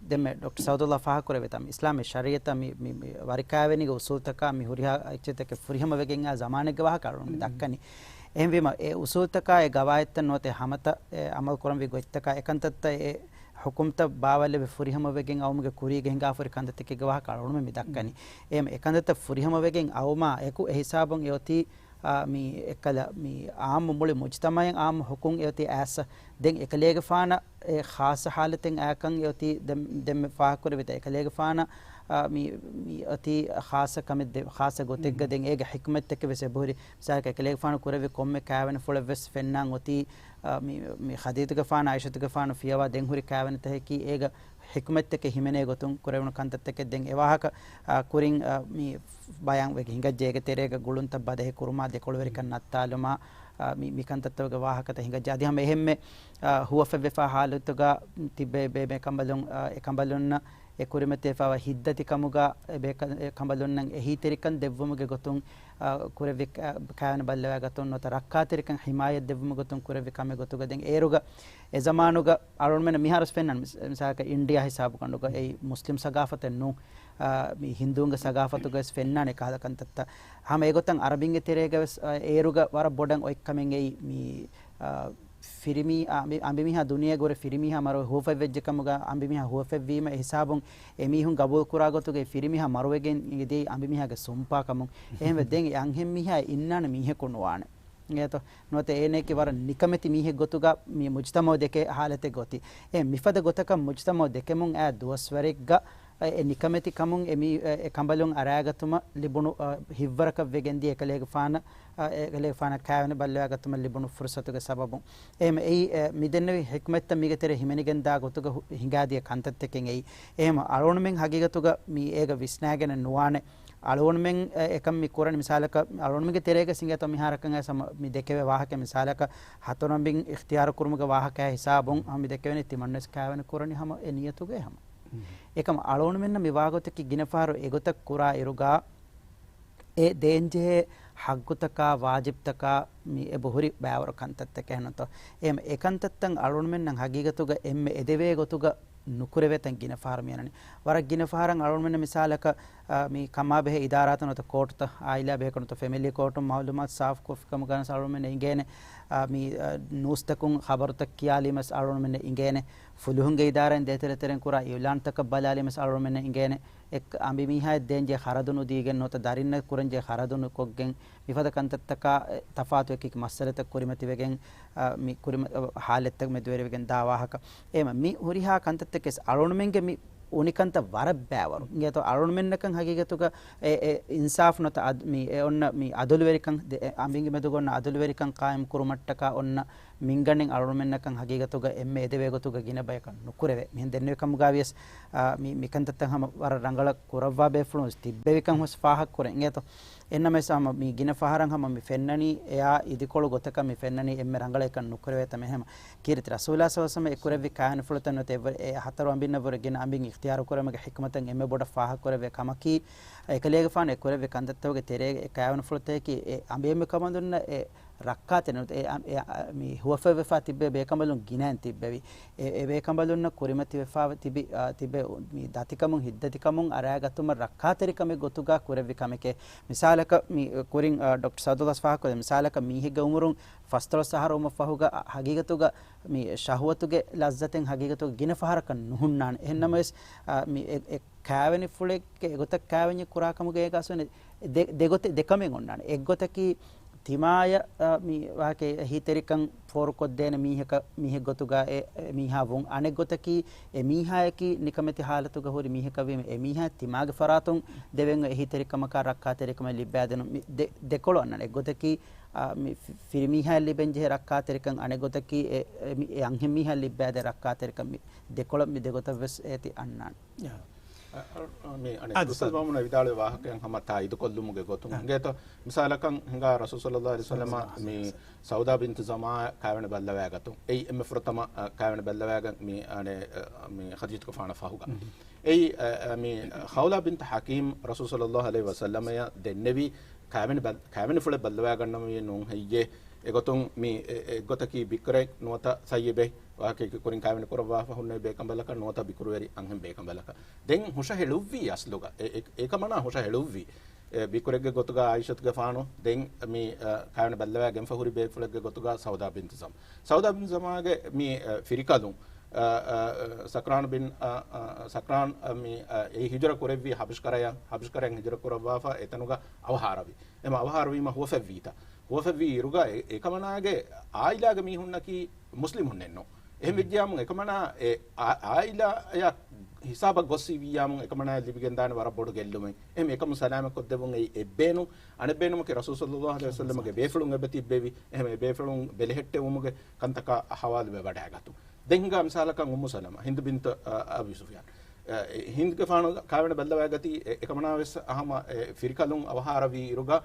ދެންމެ ޑޮކްޓަރ ސައުދުﷲ ފާހަގަކުރެއްވިތާ، މި އިސްލާމީ ޝަރީޢަތަށް މި، މި، މި ވަރިކާވެނީގެ އުސޫލުތަކާ، މި ހުރިހާ އެއްޗެއްތަކެއް ފުރިހަމަ ވެގެން އާ ޒަމާނެއްގެ ވާހަކަ އަޅުން މި ދައްކަނީ. އެހެންވީމަ، އެ އުސޫލުތަކާ އެ ގަވާއިދުތައް ނުވަތަ ހަމަތައް އެ އަމަލު ކުރަންވީ ގޮތްތަކާ އެކަންތައްތައް އެ ޙުކުމްތައް ބާވައިލެވި ފުރިހަމަ ވެގެން އައުމުގެ ކުރީގަ ހިނގާފަ ހުރި ކަންތައްތަކެއްގެ ވާހަކަ އަޅުންމެ މި ދައްކަނީ. މި. އެހެން އެކަންތައްތައް ފުރިހަމަ ވެގެން އައުމާ އެކު އެ ހިސާބުން އެ އޮތީ، އާ، މި އެއްކަލަ މި އާއްމު މުޅި މުޖްތަމަޢަށް އާއްމު ޙުކުމް އެ އޮތީ އާސަ. ދެން އެކަލޭގެފާނަށް އެ ޚާއްޞަ ޙާލަތެއް އާކަން އެ އޮތީ ދެން، ދެންމެ ފާހަގަކުރެވިތާ އެކަލޭގެފާނަށް، އާ، މި، މި އޮތީ ޚާއްޞަ ކަމެއް ދެ-، ޚާއްޞަ ގޮތެއްގަ ދެން އޭގެ ޙިކުމަތްތަކެއް ވެސް އެބަހުރި. މިސާލަކަށް އެކަލޭގެފާނު ކުރެއްވި ކޮންމެ ކާވެނިފުޅެއް ވެސް ފެންނާން އޮތީ، އާ، މި، މި ޚަދީޖަތުގެފާނު ޢާއިޝަތުގެފާނު ފިޔަވާ ދެން ހުރި ކާވެނިތަކަކީ އޭގަ ޙިކުމަތްތަކެއް ހިމެނޭ ގޮތުން ކުރެވުނު ކަންތައްތަކެއް ދެން އެ ވާހަކަ، އާ، ކުރިން، އާ، މި ބަޔާން ވެގެ ހިނގައްޖެ އޭގެ ތެރޭގަ ގުޅުންތައް ބަދަހި ކުރުމާ ދެކޮޅުވެރިކަން ނައްތާލުމާ، އާ، މި، މި ކަންތައްތަކުގެ ވާހަކަތައް ހިނގައްޖެ. އަދި ހަމަ އެހެންމެ، އާ، ހުވަފެއްވެފާ ޙާލަތުގަ ތިބޭ ބޭބެ ކަނބަލުން، އާ، އެ ކަނބަލުންނަށް އެ ކުރިމަތިވެފާވާ ހިތްދަތިކަމުގަ އެ ބޭކަ-، އެ ކަނބަލުންނަށް އެހީތެރިކަން ދެއްވުމުގެ ގޮތުން، އާ، ކުރެއްވި ކަ-، ކާވެނި ބައްލަވާ ގަތުން ނުވަތަ ރައްކާތެރިކަން ޙިމާޔަތް ދެއްވުމުގެ ގޮތުން ކުރެއްވި ކަމެއް ގޮތުގަ ދެން އޭރުގަ އެ ޒަމާނުގަ އަޅުންމެން މިހާރުސް ފެންނަން މިސް-، މިސާލަކަށް އިންޑިޔާ ހިސާބުގަނޑުގަ އެއީ މުސްލިމް ސަގާފަތެއް ނޫން، އާ، މި ހިންދޫންގެ ސަގާފަތުގަވެސް ފެންނާނެ ކަހަލަ ކަންތައްތައް. ހަމަ އެގޮތަށް އަރަބިންގެ ތެރޭގަވެސް، އާ، އޭރުގަ ވަރަށް ބޮޑަށް އޮތްކަމެއް އެއީ މި، އާ، ފިރިމީ-، އާ، މި-، އަނބިމީހާ ދުނިޔޭގަ ހުރެ ފިރިމީހާ މަރުވެ ހުވަފަތްވެއްޖެ ކަމުގަ އަނބިމީހާ ހުވަފަތްވީމަ އެ ހިސާބުން އެމީހުން ގަބޫލު ކުރާ ގޮތުގައި ފިރިމީހާ މަރުވެގެން އެދިޔައީ އަނބިމީހާގެ ސުންޕާ ކަމުން. އެހެންވެ ދެން އެ އަންހެން މީހާ އިންނާނެ މީހަކު ނުވާނެ. އެއްތޯ؟ ނުވަތަ އޭނައަކީ ވަރަށް ނިކަމެތި މީހެއް ގޮތުގަ މި މުޖްތަމަޢު ދެކޭ ހާލަތެއް ގޮތީ. އެ މިފަދަ ގޮތަކަށް މުޖްތަމަޢު ދެކެމުން އާ ދުވަސްވަރެއްގަ އެ ނިކަމެތި ކަމުން އެ މީ-، އެ ކަނބަލުން އަރާގަތުމަށް ލިބުނު، އަ، ހިތްވަރަކަށް ވެގެންދިޔަ އެކަލޭގެފާނަށް، އަ، އެކަލޭގެފާނަށް ކާވެނި ބައްލަވާގަތުމަށް ލިބުނު ފުރުޞަތުގެ ސަބަބުން. އެހެން އެއީ، އެ، މި ދެންނެވި ޙިކްމަތްތައް މީގެ ތެރޭ ހިމެނިގެންދާ ގޮތުގަ ހު-، ހިނގާދިޔަ ކަންތައްތަކެއް އެއީ. އެހެން އަޅުގަނޑުމެން ހަގީގަތުގަ މި އޭގަ ވިސްނާގެނެއް ނުވާނެ. އަޅުގަނޑުމެން، އެ، އެކަން މި ކުރަނީ މިސާލަކަށް އަޅުގަނޑުމެންގެ ތެރޭގަ ސިނގޭތޯ މިހާރަކަށް އައިސް ހަމަ މި ދެކެވޭ ވާހަކަ މިސާލަކަށް ހަތަރު އަނބިން އިޚްތިޔާރު ކުރުމުގެ ވާހަކައާ ހިސާބުން ހަމަ މި ދެކެވެނީ ތިމަންވެސް ކާވެނި ކުރަނީ ހަމަ އެ ނިޔަތުގައި ހަމަ. އެކަމަ އަޅުގަނޑުމެންނަށް މި ވާގޮތަކީ ގިނަ ފަހަރު އެގޮތަށް ކުރާ އިރުގަ އެ ދޭންޖެހޭ ޙައްޤުތަކާ ވާޖިބްތަކާ މި އެބަހުރި ބައިވަރު ކަންތައްތަކެއް ނުތޯ. އެހެން އެކަންތައްތައް އަޅުގަނޑުމެންނަށް ހަގީގަތުގަ އެންމެ އެދެވޭ ގޮތުގަ ނުކުރެވޭތަން ގިނަ ފަހަރު މިއަންނަނީ. ވަރަށް ގިނަ ފަހަރަށް އަޅުގަނޑުމެންނަށް މިސާލަކަށް، އާ، މި ކަމާބެހޭ އިދާރާތައް ނުވަތަ ކޯޓުތައް، އާއިލާ ބެހޭ ނުވަތަ ފެމިލީ ކޯޓުން މައުލޫމާތު ސާފުކޮށްފިކަމުގަ ވެސް އަޅުގަނޑުމެންނަށް އިނގޭނެ. އާ، މި، އާ، ނޫސްތަކުން ޚަބަރުތައް ކިޔާލީމަސް އަޅުގަނޑުމެންނަށް އިނގޭނެ. ފުލުހުންގެ އިދާރާއިން ދޭތެރޭ ތެރެއިން ކުރާ އިޢުލާންތަކަށް ބަލާލީމަސް އަޅުގަނޑުމެންނަށް އިނގޭނެ. އެ އަނބިމީހާއަށް ދޭންޖެހޭ ޚަރަދު ނުދީގެން ނުވަތަ ދަރިންނަށް ކުރަންޖެހޭ ޚަރަދު ނުކޮށްގެން، މިފަދަ ކަންތައްތަކާ، އެ، ތަފާތު އެކި މައްސަލަތައް ކުރިމަތިވެގެން، އަ، މި ކުރިމަ-، އަ، ހާލަތްތައް މެދުވެރިވެގެން ދާ ވާހަކަ. އެހެން މި ހުރިހާ ކަންތައްތަކެސް އަޅުގަނޑުމެންގެ މި އުނިކަންތައް ވަރަށް ބައިވަރު. އިނގޭތޯ އަޅުގަނޑުމެންނަކަށް ހަގީގަތުގަ އެ، އެ އިންސާފު ނުވަތަ އަދް-، މި އެ އޮންނަ މި އަދުލުވެރިކަން ދެ-، އެ އަނބިންގެ މެދުގަ އޮންނަ އަދުލުވެރިކަން ޤާއިމް ކުރުމަށްޓަކާ އޮންނަ މިންގަނޑެއް އަޅުމެންނަކަށް ހަގީގަތުގަ އެންމެ އެދެވޭ ގޮތުގަ ގިނަ ބަޔަކަށް ނުކުރެވޭ. މިހެން ދެންނެވި ކަމުގަ ވިޔަސް، އާ، މި، މިކަންތައްތައް ހަމަ ވަރަށް ރަނގަޅަށް ކުރައްވާ ބޭފުޅުން ތިއްބެވިކަން ހުސް ފާހަގަ ކުރޭ އިނގޭތޯ. އެންނަމަވެސް ހަމަ މި ގިނަ ފަހަރަށް ހަމަ މި ފެންނަނީ އެއާ އިދިކޮޅު ގޮތަކަށް މި ފެންނަނީ އެންމެ ރަނގަޅަށް އެކަން ނުކުރެވޭތަ މެހެމަ. ކީރިތި ރަސޫލާ ސައްލައްލާހު އަލައިހި ވަސައްލަމަ އެ ކުރެއްވި ކާވެނިފުޅުތައް ނުވަތަ އެ ހަތަރު އަނބިންނަށް ވުރެ ގިނަ އަނބިން އިޚްތިޔާރު ކުރުމުގެ ޙިކްމަތަށް އެންމެ ބޮޑަށް ފާހަގަ ކުރެވޭ ކަމަކީ، އެކަލޭގެފާނު އެ ކުރެއްވި ކަންތައްތަކުގެ ތެރޭގަ އެ ކާވެނިފުޅުތަކަކީ އެ އަނބިއެންމެ ކަމަނދުންނަށް އެ ރައްކާތެރި ނުވަތަ އެ އަ-، އެ އަ-، މި ހުވަފަތްވެފާ ތިއްބެވި ބޭކަނބަލުން ގިނައިން ތިއްބެވި. އެ، އެ ބޭކަނބަލުންނަށް ކުރިމަތިވެފާ ތިބި، އާ، ތިބެ މި ދަތިކަމުން ހިތްދަތިކަމުން އަރާގަތުމަށް ރައްކާތެރިކަމެއް ގޮތުގަ ކުރެއްވި ކަމެކޭ. މިސާލަކަށް މި ކުރިން، އާ، ޑޮކްޓަރ ސައުދުﷲ ފާހަގަކޮށް، މިސާލަކަށް މީހެއްގެ އުމުރުން ފަސްދޮޅަސް އަހަރު ވުމަށް ފަހުގަ، އަ، ހަގީގަތުގަ މި ޝަހުވަތުގެ ލައްޒަތެއް ހަގީގަތުގަ ގިނަ ފަހަރަކަށް ނުހުންނާނެ. އެހެންނަމަވެސް، އާ، މި އެ، އެ ކާވެނިފުޅެއްގެ އެގޮތަށް ކާވެންޏެއް ކުރާ ކަމުގައި ގާސްވަނީ ދެ-، ދެގޮތެއް، ދެކަމެއް އޮންނާނެ. އެއްގޮތަކީ ތިމާޔަށް، އާ، މި ވާހަކަ އެހީތެރިކަން ފޯރުކޮށްދޭނެ މީހަކަށް، މީހެއްގޮތުގަ އެ، އެ މީހާ ވުން. އަނެއްގޮތަކީ އެ މީހާޔަކީ ނިކަމެތި ހާލަތުގަ ހުރި މީހަކަށްވީމަ، އެ މީހާ ތިމާގެ ފަރާތުން ދެވެން އެހީތެރިކަމަކާ ރައްކާތެރިކަމެއް ލިއްބާދިނުން. މި ދެ-، ދެކޮޅު އަންނާނެ. އެއްގޮތަކީ، އާ، މި ފި-، ފިރިމީހާޔަށް ލިބެންޖެހޭ ރައްކާތެރިކަން، އަނެއްގޮތަކީ އެ، އެ މި-، އެ އަންހެން މީހާ ލިއްބާދޭ ރައްކާތެރިކަން. މި ދެކޮޅަށް މި ދެގޮތަށްވެސް އޭތި އަންނާނެ. އަ، އަ، މި އަނެއް އާ، އުސްތާޒް މައުމޫނާ ވިދާޅުވި ވާހަކައިން ހަމަ ތާއީދުކޮށްލުމުގެ ގޮތުން އާ. އިނގޭތޯ، މިސާލަކަށް ހިނގާ ރަސޫލު ޞައްލައްލާހު ޢަލައިހި ވަސައްލަމަ މި ސައުދާ ބިންތު ޒަމާ ކާވެނި ބައްލަވާގަތުން. އެއީ އެންމެ ފުރަތަމަ، އަ، ކާވެނި ބައްލަވާގަން މި، އަނެ، އަ، މި ޚަދީޖަތުގެފާނަށް ފަހުގަ. އެއީ، އަ، އަ، މި ޚައުލާ ބިންތު ޙަކީމް ރަސޫލު ޞައްލައްލާހު ޢަލައިހި ވަސައްލަމަޔަށް ދެންނެވި ކާވެނި ބަ-، ކާވެނިފުޅެއް ބައްލަވާގަންނަވަނީ ނޫން ހެއްޔޭ؟ އެގޮތުން މި އެ-، އެއްގޮތަކީ ބިކްރެއް ނުވަތަ ސައްޔިބެއް، ވާހަކައެއް ކުރިން ކާވެނި ކުރައްވާފަ ހުންނެވި ބޭކަނބަލަކަށް ނުވަތަ ބިކުރުވެރި އަންހެން ބޭކަނބަލަކަށް. ދެން ހުށަހެޅުއްވީ އަސްލުގަ. އެ-، އެ-، އެކަމަނާ ހުށަހެޅުއްވީ. އެ، ބިކުރެއްގެ ގޮތުގަ ޢާއިޝަތުގެފާނު، ދެން މި، އަ، ކާވެނި ބައްލަވާ ގެންފަ ހުރި ބޭފުޅެއްގެ ގޮތުގަ ސައުދާ ބިންތު ޒަމް. ސައުދާ ބިން ޒަމާގެ މި، އަ، ފިރިކަލުން، އަ، އަ، ސަކްރާން ބިން، އަ، އަ، ސަކްރާން، އަ، މި، އަ، އެ ހިޖުރަ ކުރެއްވީ ޙަބަޝްކަރަޔަށް، ޙަބަޝްކަރަޔަށް ހިޖުރަ ކުރައްވާފަ އެތަނުގަ އަވަހާރަވި. އެމަ އަވަހާރަވީމަ ހުވަފަތްވީތަ؟ ހުވަފަތްވީ އިރުގަ އެ-، އެކަމަނާގެ އާއިލާގެ މީހުންނަކީ މުސްލިމުންނެއްނު. އެހެން ވެއްޖިޔާމު އެކަމަނާ އެ އާ-، އާއިލާޔަށް ހިސާބަށް ގޮއްސިވިއްޔާމު އެކަމަނާއަށް ލިބިގެންދާނެ ވަރަށް ބޮޑު ގެއްލުމެއް. އެހެން އެކަމުން ސަލާމަތްކޮށްދެއްވުން އެއީ އެއްބޭނު. އަނެއްބޭނުމަކީ ރަސޫލު ޞައްލައްލާހު ޢަލައިހި ވަސައްލަމަގެ ބޭފުޅުން އެބަ ތިއްބެވި. އެހެން އެ ބޭފުޅުން ބެލެހެއްޓެވުމުގެ ކަންތަކާ ހަވާލުވެވަޑައިގަތުން. ދެން ހިނގާ މިސާލަކަށް އުއްމު ސަލަމަ، ހިންދު ބިންތު، އަ، އަބީ ސުފްޔާން. އެ، ހިންދުގެފާނު ކާވެނި ބައްލަވާގަތީ، އެ، އެކަމަނާވެސް ހަމަ، އެ، ފިރިކަލުން އަވަހާރަވީ އިރުގަ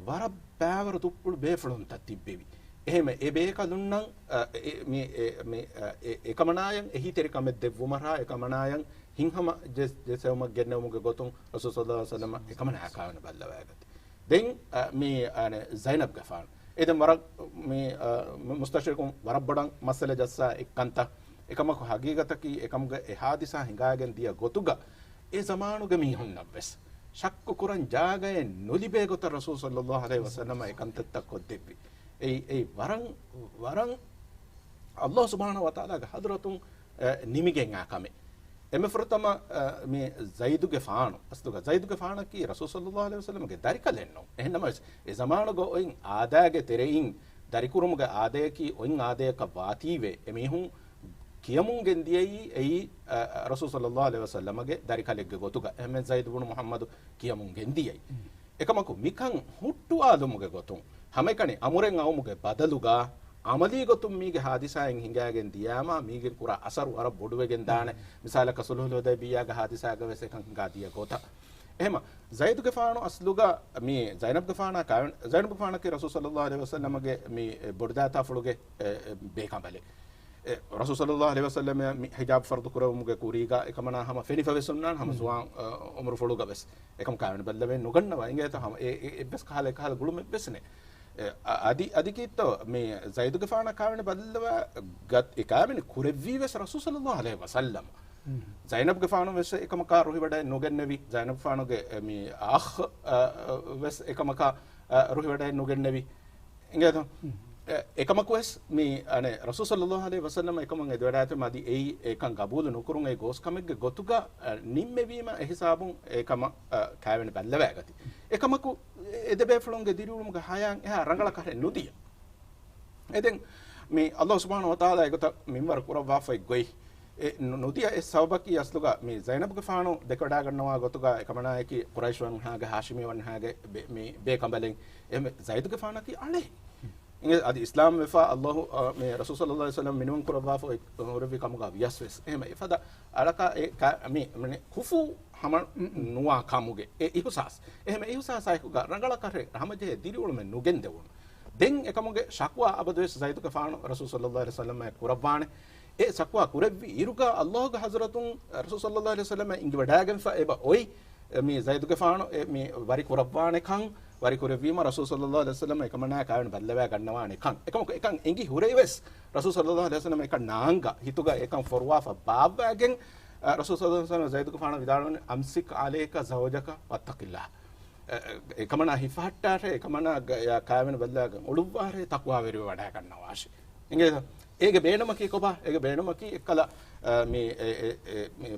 ވަރަށް ބައިވަރު ދުއްޕުޅު ބޭފުޅުންތައް ތިއްބެވި. އެހެން އެ ބޭކަލުންނަށް، އަ، އެ، މި، އެ، މި، އަ، އެ، އެކަމަނާޔަށް އެހީތެރިކަމެއް ދެއްވުމަށާ އެކަމަނާޔަށް ހިތްހަމަ ޖެ-، ޖެއްސެވުމަށް ގެންނެވުމުގެ ގޮތުން ރަސޫލު ޞައްލައްލާހު ޢަލައިހި ވަސައްލަމަ އެކަމަނާޔާ ކާވެނި ބައްލަވާގަތީ. ދެން، އަ، މި، އަނެ، ޒައިނަބްގެފާނު. އެ ދެން ވަރަށް މި، އަ، މު-، މުސްތަޝްރިޤުން ވަރަށް ބޮޑަށް މައްސަލަ ޖައްސާ އެއްކަންތައް. އެކަމަކު ހަގީގަތަކީ އެކަމުގެ އެ ހާދިސާ ހިނގާގެން ދިޔަ ގޮތުގަ އެ ޒަމާނުގެ މީހުންނަށްވެސް ޝައްކު ކުރަން ޖާގައެއް ނުލިބޭ ގޮތަށް ރަސޫލު ޞައްލައްލާހު ޢަލައިހި ވަސައްލަމަ އެ ކަންތައްތައް ކޮށްދެއްވި. އެއީ، އެއީ ވަރަށް، ވަރަށް ﷲ ސުބްޙާނަހޫ ވަތަޢާލާގެ ޙަޟްރަތުން، އެ، ނިމިގެން އާ ކަމެއް. އެންމެ ފުރަތަމަ، އަ، މި ޒައިދުގެފާނު، އަސްލުގަ ޒައިދުގެފާނަކީ ރަސޫލު ޞައްލައްލާހު ޢަލައިހި ވަސައްލަމަގެ ދަރިކަލެއްނު. އެހެންނަމަވެސް، އެ ޒަމާނުގަ އޮތް އާދައިގެ ތެރެއިން ދަރިކުރުމުގެ އާދަޔަކީ އޮތް އާދަޔަކަށް ވާތީވެ، އެމީހުން ކިޔަމުން ގެންދިޔައީ އެއީ، އަ، ރަސޫލު ޞައްލައްލާހު ޢަލައިހި ވަސައްލަމަގެ ދަރިކަލެއްގެ ގޮތުގަ. އެހެންމެ ޒައިދު ބުނު މުޙައްމަދު ކިޔަމުން ގެންދިޔައީ. އެކަމަކު މިކަން ހުއްޓުވާލުމުގެ ގޮތުން، ހަމައެކަނި އަމުރެއް އައުމުގެ ބަދަލުގަ، ޢަމަލީ ގޮތުން މީގެ ހާދިސާއެއް ހިނގާގެން ދިޔާމާ، މީގެން ކުރާ އަސަރު ވަރަށް ބޮޑުވެގެން ދާނެ. މިސާލަކަށް ޞުލްޙުލް ޙުދައިބިއްޔާގެ ހާދިސާގަވެސް އެކަން ހިނގާ ދިޔަ ގޮތަށް. އެހެމަ، ޒައިދުގެފާނު އަސްލުގަ މި ޒައިނަބްގެފާނާ ކާވެން-، ޒައިނަބްގެފާނަކީ ރަސޫލު ޞައްލައްލާހު ޢަލައިހި ވަސައްލަމަގެ މި ބޮޑުދައިތާފުޅުގެ އެ، އެ، ބޭކަނބަލެއް. އެ، ރަސޫލު ޞައްލައްލާހު ޢަލައިހި ވަސައްލަމަށް މި ޙިޖާބް ފަރުޟު ކުރެވުމުގެ ކުރީގަ އެކަމަނާ ހަމަ ފެނިފަވެސް އޮންނާނެ، ހަމަ ޒުވާން، އަ، އުމުރުފުޅުގަވެސް. އެކަމަ ކާވެނި ބައްލަވެ ނުގަންނަވާ އިނގޭތަ ހަމަ އެ، އެ، އެއްވެސް ކަހަލަ އެކަހަލަ ގުޅުމެއްވެސް ނެ. އެ، އަ-، އަދި، އަދި ކީއްތޯ މި ޒައިދުގެފާނަށް ކާވެނި ބައްލަވާ ގަތް-، އެ ކާވެނި ކުރެއްވީވެސް ރަސޫލު ޞައްލައްލާހު ޢަލައިހި ވަސައްލަމަ. ޒައިނަބްގެފާނު ވެސް އެކަމަކާ ރުހިވަޑައެއް ނުގެންނެވި. ޒައިނަބްގެފާނުގެ، އެ، މި އަޚް، އަ، އަ، ވެސް އެކަމަކާ، އަ، ރުހިވަޑައެއް ނުގެންނެވި. އިނގޭތޯ؟ އެ، އެކަމަކުވެސް މި، އަނެ، ރަސޫލު ޞައްލައްލާހު ޢަލައިހި ވަސައްލަމަ އެކަމަށް އެދިވަޑައިގަތުމަށް އަދި އެއީ އެކަން ގަބޫލު ނުކުރުން އެ ގޯސް ކަމެއްގެ ގޮތުގަ، އަ، ނިންމެވީމަ އެހިސާބުން އެކަމަށް، އަ، ކާވެނި ބައްލަވައިގަތީ. އެކަމަކު އެ ދެބޭފުޅުންގެ ދިރިއުޅުމުގެ ހަޔާތް އެހާ ރަނގަޅަކަށް ނުދިޔަ. އެދެން މި ﷲ ސުބްޙާނަހޫ ވަތަޢާލާ އެގޮތަށް މިންވަރު ކުރައްވާފައި ގޮތް. އެ ނު-، ނުދިޔަ އެއް ސަބަބަކީ އަސްލުގަ މި ޒައިނަބްގެފާނު ދެކެވަޑައިގަންނަވާ ގޮތުގަ އެކަމަނާއަކީ ޤުރައިޝް ވަންހާގެ، ހާޝިމީ ވަންހާގެ ބެ-، މި ބޭކަނބަލެއް. އެހެންވެ ޒައިދުގެފާނަކީ އަޅެއް. އިނގޭ އަދި އިސްލާމް ވެފާ އައްލާހު، އަ، މި ރަސޫލު ޞައްލައްލާހު ޢަލައިހި ވަސައްލަމް މިނިވަން ކުރައްވާފަ އޮތް ހުރެއްވި ކަމުގަ ވިޔަސް ވެސް. އެހެމަ އެފަދަ އަޅަކާ އެ ކަ-، މި، މި ކުފު ހަމަ ނުވާ ކަމުގެ އެ އިހުސާސް. އެހެމަ އިހުސާސާއެކުގަ ރަނގަޅަކަށް ރަ-، ހަމަޖެހޭ ދިރިއުޅުމެއް ނުގެންދެވުނު. ދެން އެކަމުގެ ޝަކުވާ އަބަދުވެސް ޒައިދުގެފާނު ރަސޫލު ޞައްލައްލާހު ޢަލައިހި ވަސައްލަމަށް ކުރައްވާނެ. އެ ޝަކުވާ ކުރެއްވި އިރުގަ އައްލާހުގެ ޙަޟްރަތުން ރަސޫލު ޞައްލައްލާހު ޢަލައިހި ވަސައްލަމަށް އިނގިވަޑައިގެންފަ އެބަ އޮތް. މި ޒައިދުގެފާނު އެ މި ވަރި ކުރައްވާނެކަން، ވަރި ކުރެއްވީމަ ރަސޫލު ޞައްލައްލާހު ޢަލައިހި ވަސައްލަމަ އެކަމަނާ ކާވެނި ބައްލަވާ ގަންނަވާނެކަން. އެކަމަކު އެކަން އެނގި ހުރެވެސް ރަސޫލު ޞައްލައްލާހު ޢަލައިހި ވަސައްލަމަ އެކަން ނާންގަ ހިތުގަ އެކަން ފޮރުވާފަ ބާއްވައިގެން، އަ، ރަސޫލު ޞައްލައްލާހު ޢަލައިހި ވަސައްލަމަ ޒައިދުގެފާނަށް ވިދާޅުވަނީ، "أمسك عليك زوجك واتق الله." އެ، އެ، އެކަމަނާ ހިފަހައްޓާށޭ، އެކަމަނާ ގަ-، ޔާ ކާވެނި ބައްލަވާގެން އުޅުއްވާށޭ، ތަޤްވާވެރިވެ ވަޑައިގަންނަވާށޭ. އިނގޭތަ؟ އޭގެ ބޭނުމަކީ ކޮބާ؟ އޭގެ ބޭނުމަކީ އެއްކަލަ، އަ، މި، އެ، އެ، އެ، މި،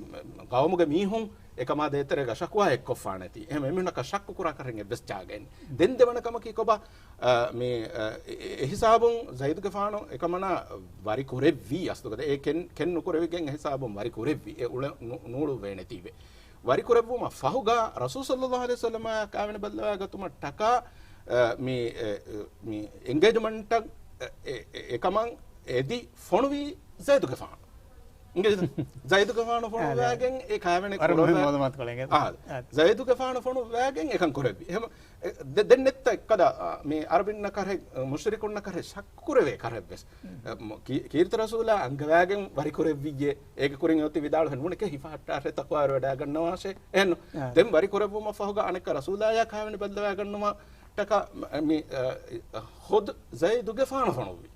ގައުމުގެ މީހުން އެކަމާ ދޭތެރޭގަ ޝަކުވާ އެއްކޮށްފާނެތީ. އެހެން އެމީހުންނަކަށް ޝައްކު ކުރާ ކަށެއް އެއްވެސް ޖާގައެއް ނެތް. ދެން ދެވަނަ ކަމަކީ ކޮބާ؟ އަ، މި، އަ، އެ، އެ، އެހިސާބުން ޒައިދުގެފާނު އެކަމަނާ ވަރި ކުރެއްވީ އަސްލުގަ. އެ ކެން، ކެން ނުކުރެވިގެން އެހިސާބުން ވަރި ކުރެއްވި. އެ އުޅެ-، ނު-، ނޫޅުއްވޭނެތީވެ. ވަރިކުރެއްވުމަށް ފަހުގަ ރަސޫލު ޞައްލައްލާހު ޢަލައިހި ވަސައްލަމާ ކާވެނި ބައްލަވާގަތުމަށްޓަކާ، އަ، މި، އެ، އެ، މި އެންގޭޖްމަންޓަށް، އެ، އެ، އެ، އެކަމަށް އެދި ފޮނުވީ ޒައިދުގެފާނު. އިނގޭ-، ޒައިދުގެފާނު އާ، ފޮނުވާގެން އެ ކާވެނި ވަރަށް ކުރައްވާ-، މުހިންމު މަޢުލޫމާތުކޮޅެއް. އާ، ޒައިދުގެފާނު ފޮނުވާގެން އެކަން ކުރެއްވި. އެހެމަ، އެ، ދެ-، ދެން ނެއްތަ އެއްކަލަ، އަ، މި އަރަބިންނަކަށެއް، މުޝްރިކުންނަކަށެއް ޝައްކު ކުރެވޭ ކަށެއްވެސް. އެ، މު-، ކީ-، ކީރިތި ރަސޫލާ އަންގަވާގެން ވަރި ކުރެއްވިއްޔޭ. އޭގެ ކުރިން އޮތީ ވިދާޅުވެ ނޫނެކޭ ހިފަހައްޓާށޭ ތަޤްވާވެރިވެވަޑައިގަންނަވާށޭ. އެހެންނު. އާ. ދެން ވަރި ކުރެއްވުމަށް ފަހުގަ އަނެއްކާ ރަސޫލާޔާ ކާވެނި ބައްލަވާގަންނަވާ ޓަކާ މި، އަ، ޚުދު ޒައިދުގެފާނު ފޮނުއްވި.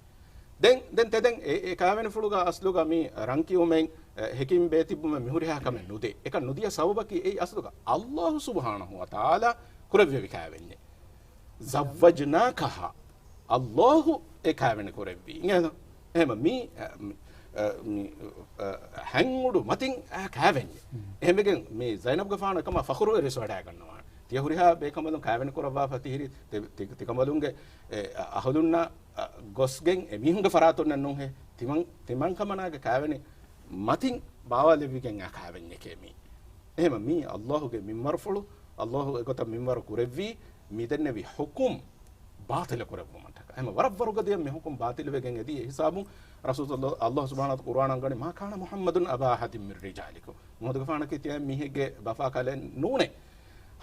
ދެން، ދެން ތެދެން އެ، އެ ކާވެނިފުޅުގަ އަސްލުގަ މި ރަންކިޔުމެއް، އެ، ހެކިން ބޭތިއްބުމެއް މިހުރިހާ ކަމެއް ނުދޭ. އެކަން ނުދިޔަ ސަބަބަކީ އެއީ އަސްލުގަ އައްލާހު ސުބްޙާނަހޫ ވަތަޢާލާ ކުރެއްވެވި ކާވެންޏެއް. ޒައްވަޖްނާކަހާ. އައްލާހު އެ ކާވެނި ކުރެއްވީ. އިނގޭތަ؟ އެހެމަ މީ، އަ، މި، އަ، މި، އަ، ހަތް އުޑު މަތިން އަ ކާވެންޏެއް. އެހެންވެގެން މި ޒައިނަބްގެފާނު އެކަމާ ފަޚުރުވެރިވެސް ވަޑައިގަންނަވާނެ. ތިޔަ ހުރިހާ ބޭކަނބަލުން ކާވެނި ކުރައްވާފަ ތިހިރި ތި-، ތި-، ތިކަނބަލުންގެ، އެ، އަ-، އަހުލުންނަށް، އަ، ގޮސްގެން އެމީހުންގެ ފަރާތުންނެއް ނޫންހޭ. ތިމަން-، ތިމަންކަމަނާގެ ކާވެނި މަތިން ބާވާލެއްވިގެން އަ ކާވެންޏެކޭ މީ. އެހެމަ މީ އައްލާހުގެ މިންވަރުފުޅު، އައްލާހު އެގޮތަށް މިންވަރު ކުރެއްވީ، މިދެންނެވި ޙުކުމް ބާޠިލު ކުރެއްވުމަށްޓަކާ. އެހެމަ ވަރަށް ވަރުގަދަޔަށް މި ޙުކުމް ބާޠިލުވެގެން އެދި. އެ ހިސާބުން ރަސޫލު ޞައްލަ-، އައްލާހު ސުބްޙާނަހޫ ވަތަޢާލާ ޤުރުއާނަށް އަންގަނީ، "ما كان محمد أبا أحد من رجالكم." މުޙައްމަދުގެފާނަކީ ތިޔަ މީހެއްގެ ބަފާ ކަލެއް ނޫނޭ.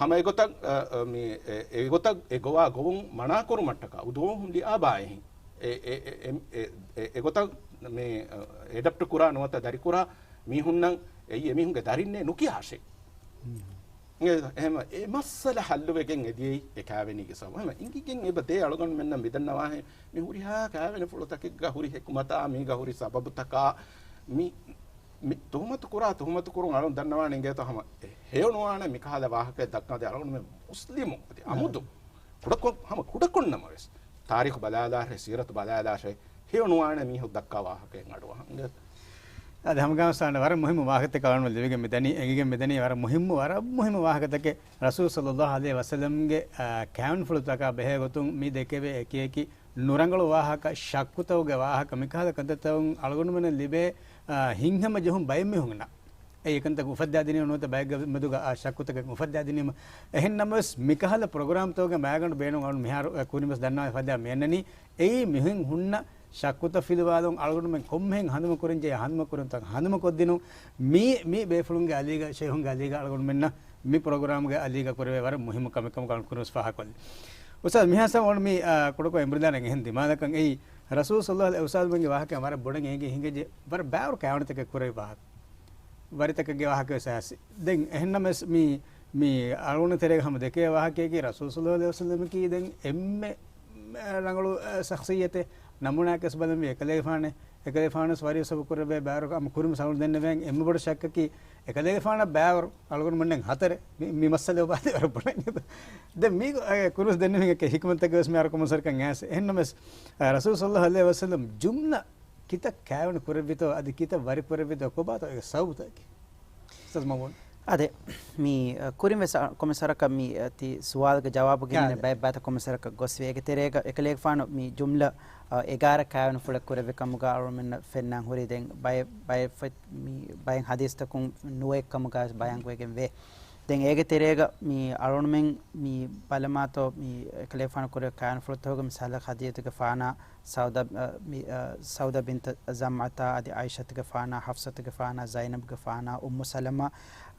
ހަމަ އެގޮތަށް، އަ، އަ، މި، އެ، އެގޮތަށް އެ ގޮވާ ގޮވުން މަނާކުރުމަށްޓަކާ، ادعوهم لآبائهم. އެ، އެ، އެ، އެ، އެ، އެ، އެގޮތަށް މި، އަ، އެޑަޕްޓް ކުރާ ނުވަތަ ދަރިކުރާ މީހުންނަށް އެއީ އެމީހުންގެ ދަރިންނޭ ނުކިޔާށޭ. އެހެން އެ މައްސަލަ ހައްލުވެގެން އެދިޔައީ އެ ކާވެނީގެ ސަބަބުން. އެހެން އިނގިގެން އެބަ ދޭ އަޅުގަނޑުމެންނަށް މިދަންނަވާހެން މި ހުރިހާ ކާވެނިފުޅުތަކެއްގަ ހުރި ޙިކުމަތާ މީގަ ހުރި ސަބަބުތަކާ މި، މި ތުހުމަތު ކުރާ ތުހުމަތު ކުރުން އަޅުން ދަންނަވާނެ އިނގޭތޯ ހަމަ އެ ހެޔޮނުވާނެ މިކަހަލަ ވާހަކައެއް ދައްކާދޭ އަޅުގަނޑުމެން މުސްލިމު އަދި އަމުދު ކުޑަކޮށް، ހަމަ ކުޑަކޮށް ނަމަވެސް، ތާރީޚު ބަލާލާށޭ، ސީރަތު ބަލާލާށޭ، ހެޔޮނުވާނެ މީހުން ދައްކާ ވާހަކައެއް އަޑުއަހަން. އަދި ހަމަގަނޑު ސާން ވަރަށް މުހިއްމު ވާހަކަތަކެއް އަޅުގަނޑު ލިބިގެން މިދަނީ، އެނގިގެން މިދަނީ ވަރަށް މުހިއްމު، ވަރަށް މުހިއްމު ވާހަކަތަކެއް. ރަސޫލު ޞައްލައްލާހު ޢަލައިހި ވަސައްލަމްގެ، އާ، ކާވެނިފުޅުތަކާ ބެހޭގޮތުން މި ދެކެވޭ އެކިއެކި ނުރަނގަޅު ވާހަކަ، ޝައްކުތަކުގެ ވާހަކަ، މިކަހަލަ ކަންތައްތަކުން އަޅުގަނޑުމެންނަށް ލިބޭ، އާ، ހިތްހަމަޖެހުން ބައެއް މީހުންނަށް. އެ އެކަންތައް އުފައްދާދިނީމަ ނުވަތަ ބައެއްގެ މެދުގަ އާ ޝައްކުތަކެއް އުފައްދާދިނީމަ. އެހެން ނަމަވެސް، މިކަހަލަ ޕްރޮގްރާމްތަކުގެ މައިގަނޑު ބޭނުން އަޅުން މިހާރު، އެ، ކުރިންވެސް ދަންނަވާ ފަދަ މިއަންނަނީ. އެއީ މިހެން ހުންނަ ޝައްކުތައް ފިލުވާލުން އަޅުގަނޑުމެން ކޮންމެހެން ހަނދުމަކުރަންޖެހޭ ހަނދުމަކުރުންތައް ހަނދުމަކޮށްދިނުން. މީ، މީ ބޭފުޅުންގެ އަލީގަ، ޝައިހުންގެ އަލީގަ އަޅުގަނޑުމެންނަށް މި ޕްރޮގްރާމްގެ އަލީގަ ކުރެވޭ ވަރަށް މުހިއްމު ކަމެއް ކަމުގަ އަޅުން ކުރިންވެސް ފާހަގަކޮށްލި. އުސްތާޛް، މިހާ ސަމަ އޮން މި، އާ، ކުޑަކޮށް އިމްރުދާނަށް އެހެން ދިމާލަކަށް އެއީ، ރަސޫލު ޞައްލައްލާހު ޢަލައިހި ވަސައްލަމްގެ ވާހަކަ ވަރަށް ބޮޑަށް އެނގި ހިނގައްޖެ، ވަރަށް ބާރު ކާވެނިތަކެއް ކުރެވި ވާހަކަ. ވަރިތަކެއްގެ ވާހަކަ ވެސް އައިސް. ދެން އެހެންނަމަވެސް މި، މި އަޅުގަނޑު ތެރޭގަ ހަމަ ދެކޭ ވާހަކައަކީ ރަސޫލު ޞައްލައްލާހު ޢަލައިހި ވަސައްލަމަކީ ދެން އެންމެ ރަނގަޅު، އަ، ޝަޚްޞިއްޔަތެއް ނަމޫނާއެއް ވެސް ބަލަންވީ އެކަލޭގެފާނެއް، އެކަލޭގެފާނު ވެސް ވަރި ސަބު ކުރެވޭ ބާރު ހަމަ ކުރިންވެސް އަޅުގަނޑު ދެންނެވޭން އެންމެ ބޮޑު ޝައްކަކީ އެކަލޭގެފާނަށް ބާވަރު އަޅުގަނޑުމެންނަށް ހަތަރެއް މި، މި މައްސަލަ އޮބާދެ ވަރަށް ބޮޑަށް ނިދު. ދެން މީ، އަ، ކުރިންވެސް ދެންނެވީ އެކެއް ޙިކުމަތެއްގަ ވެސް މިހާރު ކޮމެންޓް ސަރަކަށް އައިސް. އެހެންނަމަވެސް، އަ، ރަސޫލު ޞައްލައްލާހު ޢަލައިހި ވަސައްލަމް ޖުމްލަ ކިތައް ކާވެނި ކުރެއްވިތޯ، އަދި ކިތައް ވަރި ކުރެއްވިތޯ، ކޮބާތޯ އޭގެ ސަބަބުތަކަކީ؟ އުސްތާޛް މައުމޫން. އާދެ، މި، އަ، ކުރިން ވެސް، އަ، ކޮމެންޓް ސަރަކަށް މި، އަ، ތި ސުވާލުގެ ޖަވާބު ގެންނެވި އާދެ. ބައެއް ބާތައް ކޮމެންޓް ސަރަކަށް ގޮސްވި. އޭގެ ތެރޭގަ އެކަލޭގެފާނު މި ޖުމްލަ، އަ، އެގާރަ ކާވެނި ފުޅެއް ކުރެއްވި ކަމުގަ އަޅުމެންނަށް ފެންނާން ހުރި. ދެން ބައެއް، ބައެއް ފެ-، މި ބައެއް ޙަދީޘްތަކުން ނުވައެއް ކަމުގަ ވެސް ބަޔާން ވެގެން ވޭ. ދެން އޭގެ ތެރޭގަ މި އަޅުންމެން މި ބަލަމާތޯ މި އެކަލޭގެފާނު ކުރެ ކާވެނިފުޅުތަކުގެ މިސާލަށް ހަދީސްގެފާނާ ސައުދާ، އަ، މި، އަ، ސައުދާ ބިންތު ޒަމްޢަތާ އަދި ޢާއިޝަތުގެފާނާ ޙަފްޞަތުގެފާނާ ޒައިނަބުގެފާނާ އުއްމު ސަލަމާ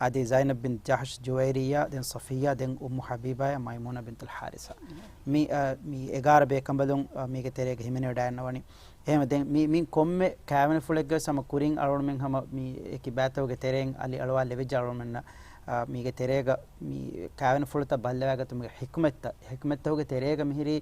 އަދި ޒައިނަބް ބިން ޖަހްޝް ޖުވައިރިއްޔާ ދެން ޞަފިއްޔާ ދެން އުއްމު ޙަބީބާ މައިމޫނާ ބިންތުލް ޙާރިޘާ. މި، އަ، މި އެގާރަ ބޭކަނބަލުން، އަ، މީގެ ތެރޭގަ ހިމެނިވަޑައިގަންނަވަނީ. އެހެންވެ ދެން މި، މި ކޮންމެ ކާވެނިފުޅެއްގަވެސް ހަމަ ކުރިން އަޅުގަނޑުމެން ހަމަ މި އެކި ބައިތަކުގެ ތެރެއިން އަލި އަޅުވާލެވިއްޖެ އަޅުގަނޑުމެންނަށް، އާ، މީގެ ތެރޭގަ މި ކާވެނިފުޅުތައް ބައްލަވައިގަތުމުގެ ޙިކުމަތްތައް، ޙިކުމަތްތަކުގެ ތެރޭގަ މިހިރީ،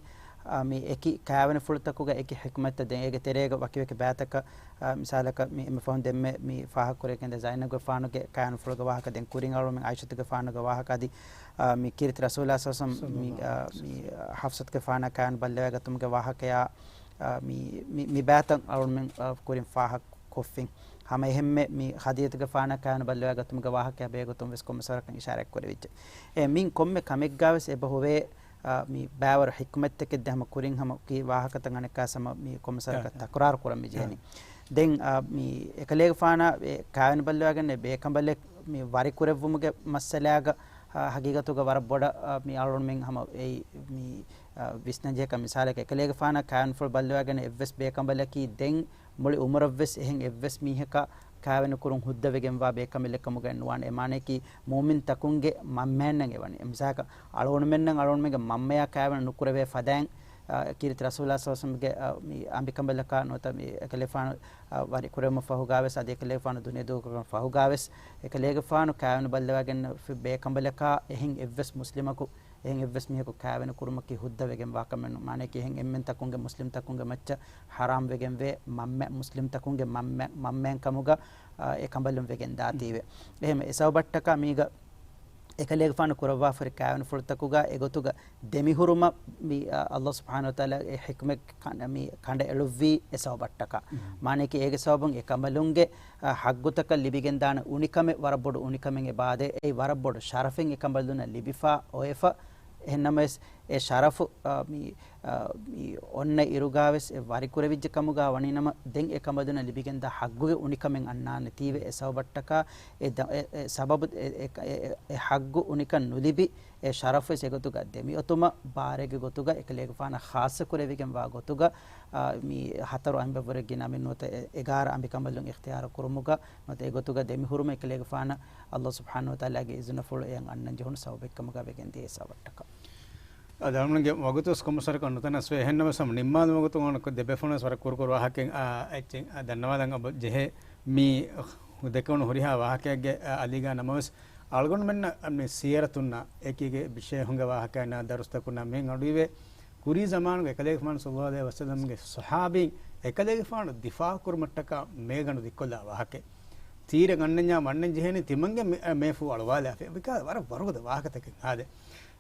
އާ، މި އެކި ކާވެނިފުޅުތަކުގަ އެކި ޙިކުމަތްތައް ދެން އޭގެ ތެރޭގަ ވަކިވަކި ބައިތަކަށް، އާ، މިސާލަކަށް މި އެންމެ ފަހުން ދެންމެ މި ފާހަގަކުރެވިގެންދާ ޒައިނަބްގެފާނުގެ ކާވެނިފުޅުގެ ވާހަކަ ދެން ކުރިން އަޅުގަނޑުމެން ޢާއިޝަތުގެފާނުގެ ވާހަކަ އަދި، އާ، މި ކީރިތި ރަސޫލާ ޞައްލަﷲު ޢަލައިހި ވަސައްލަމް މި، ޞައްލަﷲު ޢަލައިހި އާ، މި ޙަފްޞަތުގެފާނާ ކާވެނި ބައްލަވައިގަތުމުގެ ވާހަކަޔާ، އާ، މި، މި، މި ބައިތައް އަޅުގަނޑުމެން، އާ، ކުރިން ފާހަގަކޮށްފިން. ހަމަ އެހެންމެ މި ޚަދީޖަތުގެފާނާ ކާވެނި ބައްލަވައިގަތުމުގެ ވާހަކަޔާ ބެހޭގޮތުން ވެސް ކޮންމެސް ވަރަކަށް އިޝާރާތް ކުރެވިއްޖެ. އެ މިން ކޮންމެ ކަމެއްގާވެސް އެބަ ހުވޭ، އާ، މި ބައިވަރު ޙިކުމަތްތަކެއް ދެ ހަމަ ކުރިން ހަމަ ކީ ވާހަކަތައް އަނެއްކާ ހަމަ މި ކޮންމެސް ވަރަކަށް ތަކުރާރު ކުރަން މި ޖެހެނީ. ދެން، އާ، މި އެކަލޭގެފާނާ އެ ކާވެނި ބައްލަވައިގެންނެވި ބޭކަނބަލެއް މި ވަރިކުރެއްވުމުގެ މައްސަލާގަ، އާ، ހަގީގަތުގަ ވަރަށް ބޮޑަށް، އާ، މި އަޅުގަނޑުމެން ހަމަ އެއީ މި، އާ، ވިސްނަންޖެހޭކަން. މިސާލަކަށް އެކަލޭގެފާނާ ކާވެނިފުޅު ބައްލަވައިގެން އެއްވެސް ބޭކަނބަލަކީ ދެން މުޅި އުމުރަށްވެސް އެހެން އެއްވެސް މީހަކާ ކާވެނި ކުރުން ހުއްދަވެގެންވާ ބޭކަނބަލެއްކަމުގައެއް ނުވާނެ. އެ މާނަޔަކީ މުއުމިންތަކުންގެ މަންމައެއްނަށް އެވަނީ. މިސާލަކަށް އަޅުގަނޑުމެންނަށް އަޅުގަނޑުމެންގެ މަންމަޔާ ކާވެނި ނުކުރެވޭ ފަދައިން، އާ، ކީރިތި ރަސޫލާ ޞައްލަﷲު ޢަލައިހި ވަސައްލަމްގެ، އާ، މި އަނބިކަނބަލަކާ ނުވަތަ މި އެކަލޭގެފާނު، އާ، ވަރިކުރެވުމަށް ފަހުގާވެސް އަދި އެކަލޭގެފާނު ދުނިޔެ ދޫކޮށްފަހުގާވެސް އެކަލޭގެފާނު ކާވެނި ބައްލަވައިގެންނެވި ބޭކަނބަލަކާ އެހެން އެއްވެސް މުސްލިމަކު އެހެން އެއްވެސް މީހަކު ކާވެނި ކުރުމަކީ ހުއްދަވެގެންވާ ކަމެއް ނޫން. މާނަޔަކީ އެހެން އެންމެންތަކުންގެ މުސްލިމްތަކުންގެ މައްޗަށް ޙަރާމް ވެގެންވޭ މަންމަ-، މުސްލިމްތަކުންގެ މަންމަ-، މަންމައިން ކަމުގަ، އާ، އެ ކަނބަލުން ވެގެން ދާތީވެ. އެހެން އެ ސަބަބަށްޓަކާ މީގަ އެކަލޭގެފާނު ކުރައްވާފަރި ކާވެނިފުޅުތަކުގަ އެގޮތުގަ ދެމިހުރުމަށް މި، އާ، ﷲ ސުބްޙާނަހޫ ވަތަޢާލާ އެ ޙިކުމަތް ކަނޑ-، މި ކަނޑައެޅުއްވީ އެ ސަބަބަށްޓަކާ. މާނަޔަކީ އޭގެ ސަބަބުން އެ ކަނބަލުންގެ، އާ، ޙައްގުތަކަށް ލިބިގެންދާނެ އުނިކަމެއް ވަރަށް ބޮޑު އުނިކަމެއް އެބައާދޭ. އެއީ ވަރަށް ބޮޑު ޝަރަފެއް އެ ކަނބަލުންނަށް ލިބިފާ އޮވެފަ. އެހެންނަމަވެސް އެ ޝަރަފު، އާ، މި، އާ، މި އޮންނަ އިރުގާވެސް އެ ވަރިކުރެވިއްޖެ ކަމުގާ ވަނީނަމަ، ދެން އެ ކަނބަލުންނަށް ލިބިގެންދާ ޙައްގުގެ އުނިކަމެއް އަންނާނެތީވެ. އެ ސަބަބަށްޓަކާ އެ ދަ-، އެ، އެ ސަބަބު، އެ، އެ، އެ، އެ ޙައްގު އުނިކަން ނުލިބި، އެ ޝަރަފުވެސް އެގޮތުގަ ދެމިއޮތުމަށް ބާރެއްގެ ގޮތުގަ އެކަލޭގެފާނަށް ޚާއްޞަ ކުރެވިގެންވާ ގޮތުގަ، އާ، މި ހަތަރު އަނބިބައްވަރެއްގެ ނަމިން ނުވަތަ އެ، އެގާރަ އަނބިކަނބަލުން އިޚްތިޔާރު ކުރުމުގަ ނުވަތަ އެގޮތުގަ ދެމިހުރުމަށް އެކަލޭގެފާނަށް ﷲ ސުބްޙާނަހޫ ވަތަޢާލާގެ އިޒުނަފުޅު އެޔަށް އަންނަން ޖެހުނު ސަބަބެއްކަމުގަ ވެގެންދިޔަ ސަބަބަށްޓަކާ. އަދި އަޅުގަނޑުގެ ވަގުތުވެސް ކޮންމެސް ވަރަކަށް ނުތަނަސްވޭ. އެހެންނަމަވެސް ހަމަ ނިންމާލުމުގެ ގޮތުން އަޅުގަނޑު ދެބޭފުޅުންވެސް ވަރަށް ކުރުކުރު ވާހަކައެއް، އާ، އެއްޗެއް، އާ، ދަންނަވާލަން އެބަ ޖެހޭ. މި ދެކެވުނު ހުރިހާ ވާހަކައެއްގެ، އާ، އަލީގާ ނަމަވެސް އަޅުގަނޑުމެންނަށް މި ސީރަތުންނާ އެކީގެ ޝޭޚުންގެ ވާހަކައިންނާ ދަރުސްތަކުންނާ މިހެން އަޑުއިވޭ. ކުރީ ޒަމާނުގެ އެކަލޭގެފާނު ޞައްލަﷲު ޢަލައިހި ވަސައްލަމްގެ ޞަޙާބީން އެކަލޭގެފާނު ދިފާޢު ކުރުމަށްޓަކާ މޭގަނޑު ދިއްކޮށްލާ ވާހަކައެއް. ތީރެއް އަންނަންޏާ ވަންނަން ޖެހޭނީ ތިމަންގެ މޭ-، މޭފުށް އަޅުވާލާފަ. މިކާ ވަރަށް ވަރުގަދަ ވާހަކަތަކެއް ހާދަ.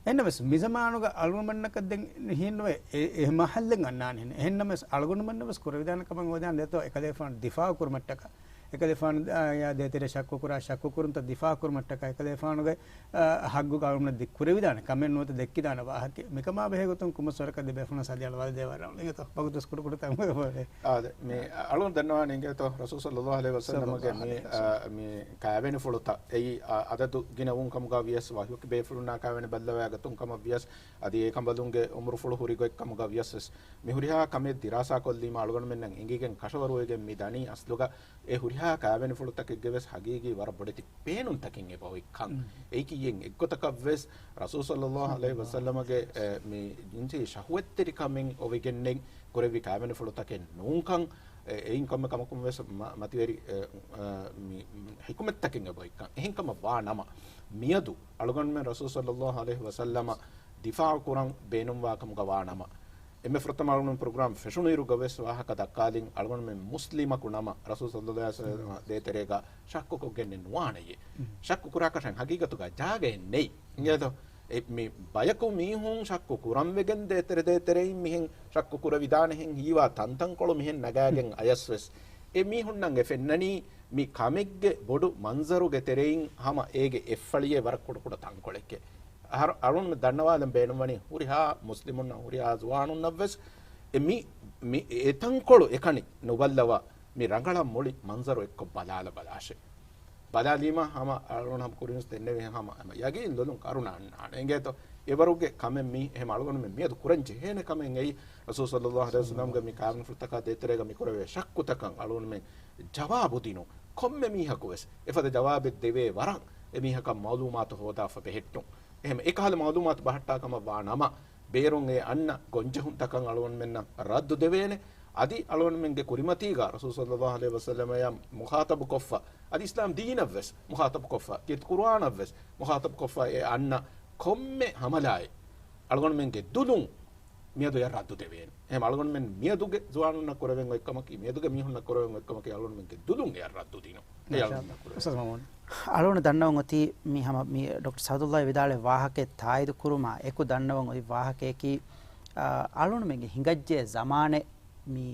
އެހެންނަމަވެސް މިޒަމާނުގަ އަޅުގަނޑުމެންނަކަށް ދެން ހީނުވޭ އެ، އެ މަޙައްލެއް އަންނާނެ. އެހެންނަމަވެސް އަޅުގަނޑުމެންނަށް ވެސް ކުރެވިދާނެ ކަމަށް އޮވެދާނެ ދެއްތޯ އެކަލޭގެފާނު ދިފާޢު ކުރުމަށްޓަކާ. އެކަލޭގެފާނު، އާ، ދޭތެރޭ ޝައްކު ކުރާ، ޝައްކު ކުރުންތައް ދިފާޢު ކުރުމަށްޓަކާ އެކަލޭގެފާނުގެ، އާ، ޙައްގުގަ އަޅުގަނޑުމެން ދި-، ކުރެވިދާނެ ކަމެއް ނުވަތަ ދެއްކިދާނެ ވާހަކައެއް. މިކަމާ ބެހޭ ގޮތުން ކޮންމެސް ވަރަކަށް ދެބޭފުޅުން ސަލި އަޅުވާލަދޭ ވަރަށް އިނގޭތޯ. ވަގުތުވެސް ކުޑަކުޑަ ތަންކޮޅެއް އާދެ، މި އަޅުގަނޑު ދަންނަވާނެ އިނގޭތޯ، ރަސޫލު ޞައްލަﷲު ޢަލައިހި ވަސައްލަމަގެ މި، ޞައްލަﷲު ޢަލައިހި ވަސައްލަމަ. އާ، މި ކާވެނިފުޅުތައް އެއީ، އާ، އަދަދު ގިނަވުން ކަމުގަ ވިޔަސް، ވަކިވަކި ބޭފުޅުންނާ ކާވެނި ބައްލަވައިގަތުން ކަމަށް ވިޔަސް، އަދި އެ ކަނބަލުންގެ ޢުމުރުފުޅު ހުރި ގޮތްކަމުގަ ވިޔަސް ވެސް، މި ހުރިހާ ކަމެއް ދިރާސާކޮށްލީމަ އަޅުގަނޑުމެންނަށް އެނގިގެން ކަށަވަރުވެގެން މި ދަނީ އަސްލުގަ އެ ހުރިހާ ކާވެނިފުޅުތަކެއްގެ ވެސް ހަގީގީ ވަރަށް ބޮޑެތި ބޭނުންތަކެއް އެބައޮތްކަން. އެއީކީއެއް އެއްގޮތަކަށް ވެސް ރަސޫލު ޞައްލަﷲު ޢަލައިހި ވަސައްލަމަގެ، އެ، މި ޖިންސީ ޝަހުވަތްތެރިކަމެއް އޮވެގެންނެއް ކުރެއްވި ކާވެނިފުޅުތަކެއް ނޫންކަން، އެ، އެއިން ކޮންމެ ކަމަކުން ވެސް މަ-، މަތިވެރި، އެ، އެ، މި، މި ޙިކުމަތްތަކެއް އެބައޮތްކަން. އެހެންކަމަށް ވާ ނަމަ، މިއަދު އަޅުގަނޑުމެން ރަސޫލު ޞައްލަﷲު ޢަލައިހި ވަސައްލަމަ ދިފާޢު ކުރަން ބޭނުންވާ ކަމުގަ ވާ ނަމަ، އެންމެ ފުރަތަމަ އަޅުގަނޑުމެން ޕްރޮގްރާމް ފެށުނުއިރުގަ ވެސް ވާހަކަ ދައްކާލިން، އަޅުގަނޑުމެން މުސްލިމަކު ނަމަ، ރަސޫލު ޞައްލަﷲު ޢަލައިހި ވަސައްލަމަ ދޭތެރޭގަ ޝައްކުކޮށްގެންނެއް ނުވާނެޔޭ. ޝައްކު ކުރާކަށެއް ހަގީގަތުގަ ޖާގައެއް ނެތް. އިނގޭތޯ؟ އެ މި ބަޔަކު މީހުން ޝައްކު ކުރަން ވެގެން ދޭތެރެ ދޭތެރެއިން މިހެން ޝައްކު ކުރެވިދާނެހެން ހީވާ ތަންތަންކޮޅު މިހެން ނަގާގެން އަޔަސް ވެސް، އެ މީހުންނަށް އެ ފެންނަނީ މި ކަމެއްގެ ބޮޑު މަންޒަރުގެ ތެރެއިން ހަމަ އޭގެ އެއްފަޅިއެއް ވަރަށް ކުޑަކުޑަ ތަންކޮޅެކޭ. އަހަރު އަޅުން ދަންނަވާލަން ބޭނުންވަނީ ހުރިހާ މުސްލިމުންނަށް ހުރިހާ ޒުވާނުންނަށްވެސް އެ މި، މި އެތަންކޮޅު އެކަނި ނުބައްލަވާ މި ރަނގަޅަށް މުޅި މަންޒަރު އެއްކޮށް ބަލާލަބަލާށޭ. ބަލާލީމަ ހަމަ އަޅުގަނޑު ހަމަ ކުރިންވެސް ދެންނެވި ހަމަ، ހަމަ ޔަގީން ލޮލުން ކަރުނަ އަންނާނެ. އިނގޭތޯ؟ އެވަރުގެ ކަމެއް މީ. އެހެން އަޅުގަނޑުމެން މިއަދު ކުރަން ޖެހޭނެ ކަމެއް އެއީ. ރަސޫލު ޞައްލައްލާހު ޢަލައިހި ވަސައްލަމްގެ މި ކާވެނިފުޅުތަކާ ދޭތެރޭގަ މި ކުރެވޭ ޝައްކުތަކަށް އަޅުގަނޑުމެން ޖަވާބު ދިނުން. ކޮންމެ މީހަކު ވެސް އެފަދަ ޖަވާބެއް ދެވޭ ވަރަށް އެމީހަކަށް މަޢުލޫމާތު ހޯދާފަ ބެހެއްޓުން. އެހެން އެކަހަލަ މަޢުލޫމާތު ބަހައްޓާ ކަމަށް ވާ ނަމަ، ބޭރުން އެ އަންނަ ގޮންޖެހުންތަކަށް އަޅުގަނޑުމެންނަށް ރައްދު ދެވޭނެ. އަދި އަޅުގަނޑުމެންގެ ކުރިމަތީގަ ރަސޫލު ޞައްލައްލާހު ޢަލައިހި ވަސައްލަމައާ މުޚާޠަބު ކޮށްފަ، އަދި އިސްލާމް ދީނަށްވެސް މުޚާޠަބު ކޮށްފަ، ކީރިތި ޤުރުއާނަށްވެސް މުޚާޠަބު ކޮށްފަ އެ އަންނަ ކޮންމެ ހަމަލާއެއް އަޅުގަނޑުމެންގެ ދުލުން މިއަދު އެ ރައްދު ދެވޭނެ. އެހެން އަޅުގަނޑުމެން މިއަދުގެ ޒުވާނުންނަށް ކުރެވެން އޮތް ކަމަކީ، މިއަދުގެ މީހުންނަށް ކުރެވެން އޮތް ކަމަކީ އަޅުގަނޑުމެންގެ ދުލުން އެ ރައްދު ދިނުން. އެ މާޝާ އަޅުގަނޑު އަﷲ. ކުރެވޭ. އުސްތާޛް މައުމޫން. އަޅުގަނޑު ދަންނަވަން އޮތީ މި ހަމަ މި ޑޮކްޓަރ ސަޢުދުﷲ ވިދާޅުވި ވާހަކައެއް ތާއީދު ކުރުމާ އެކު ދަންނަވަން އޮތް ވާހަކަޔަކީ، އާ، އަޅުގަނޑުމެންގެ ހިނގައްޖެ ޒަމާނެއް މި،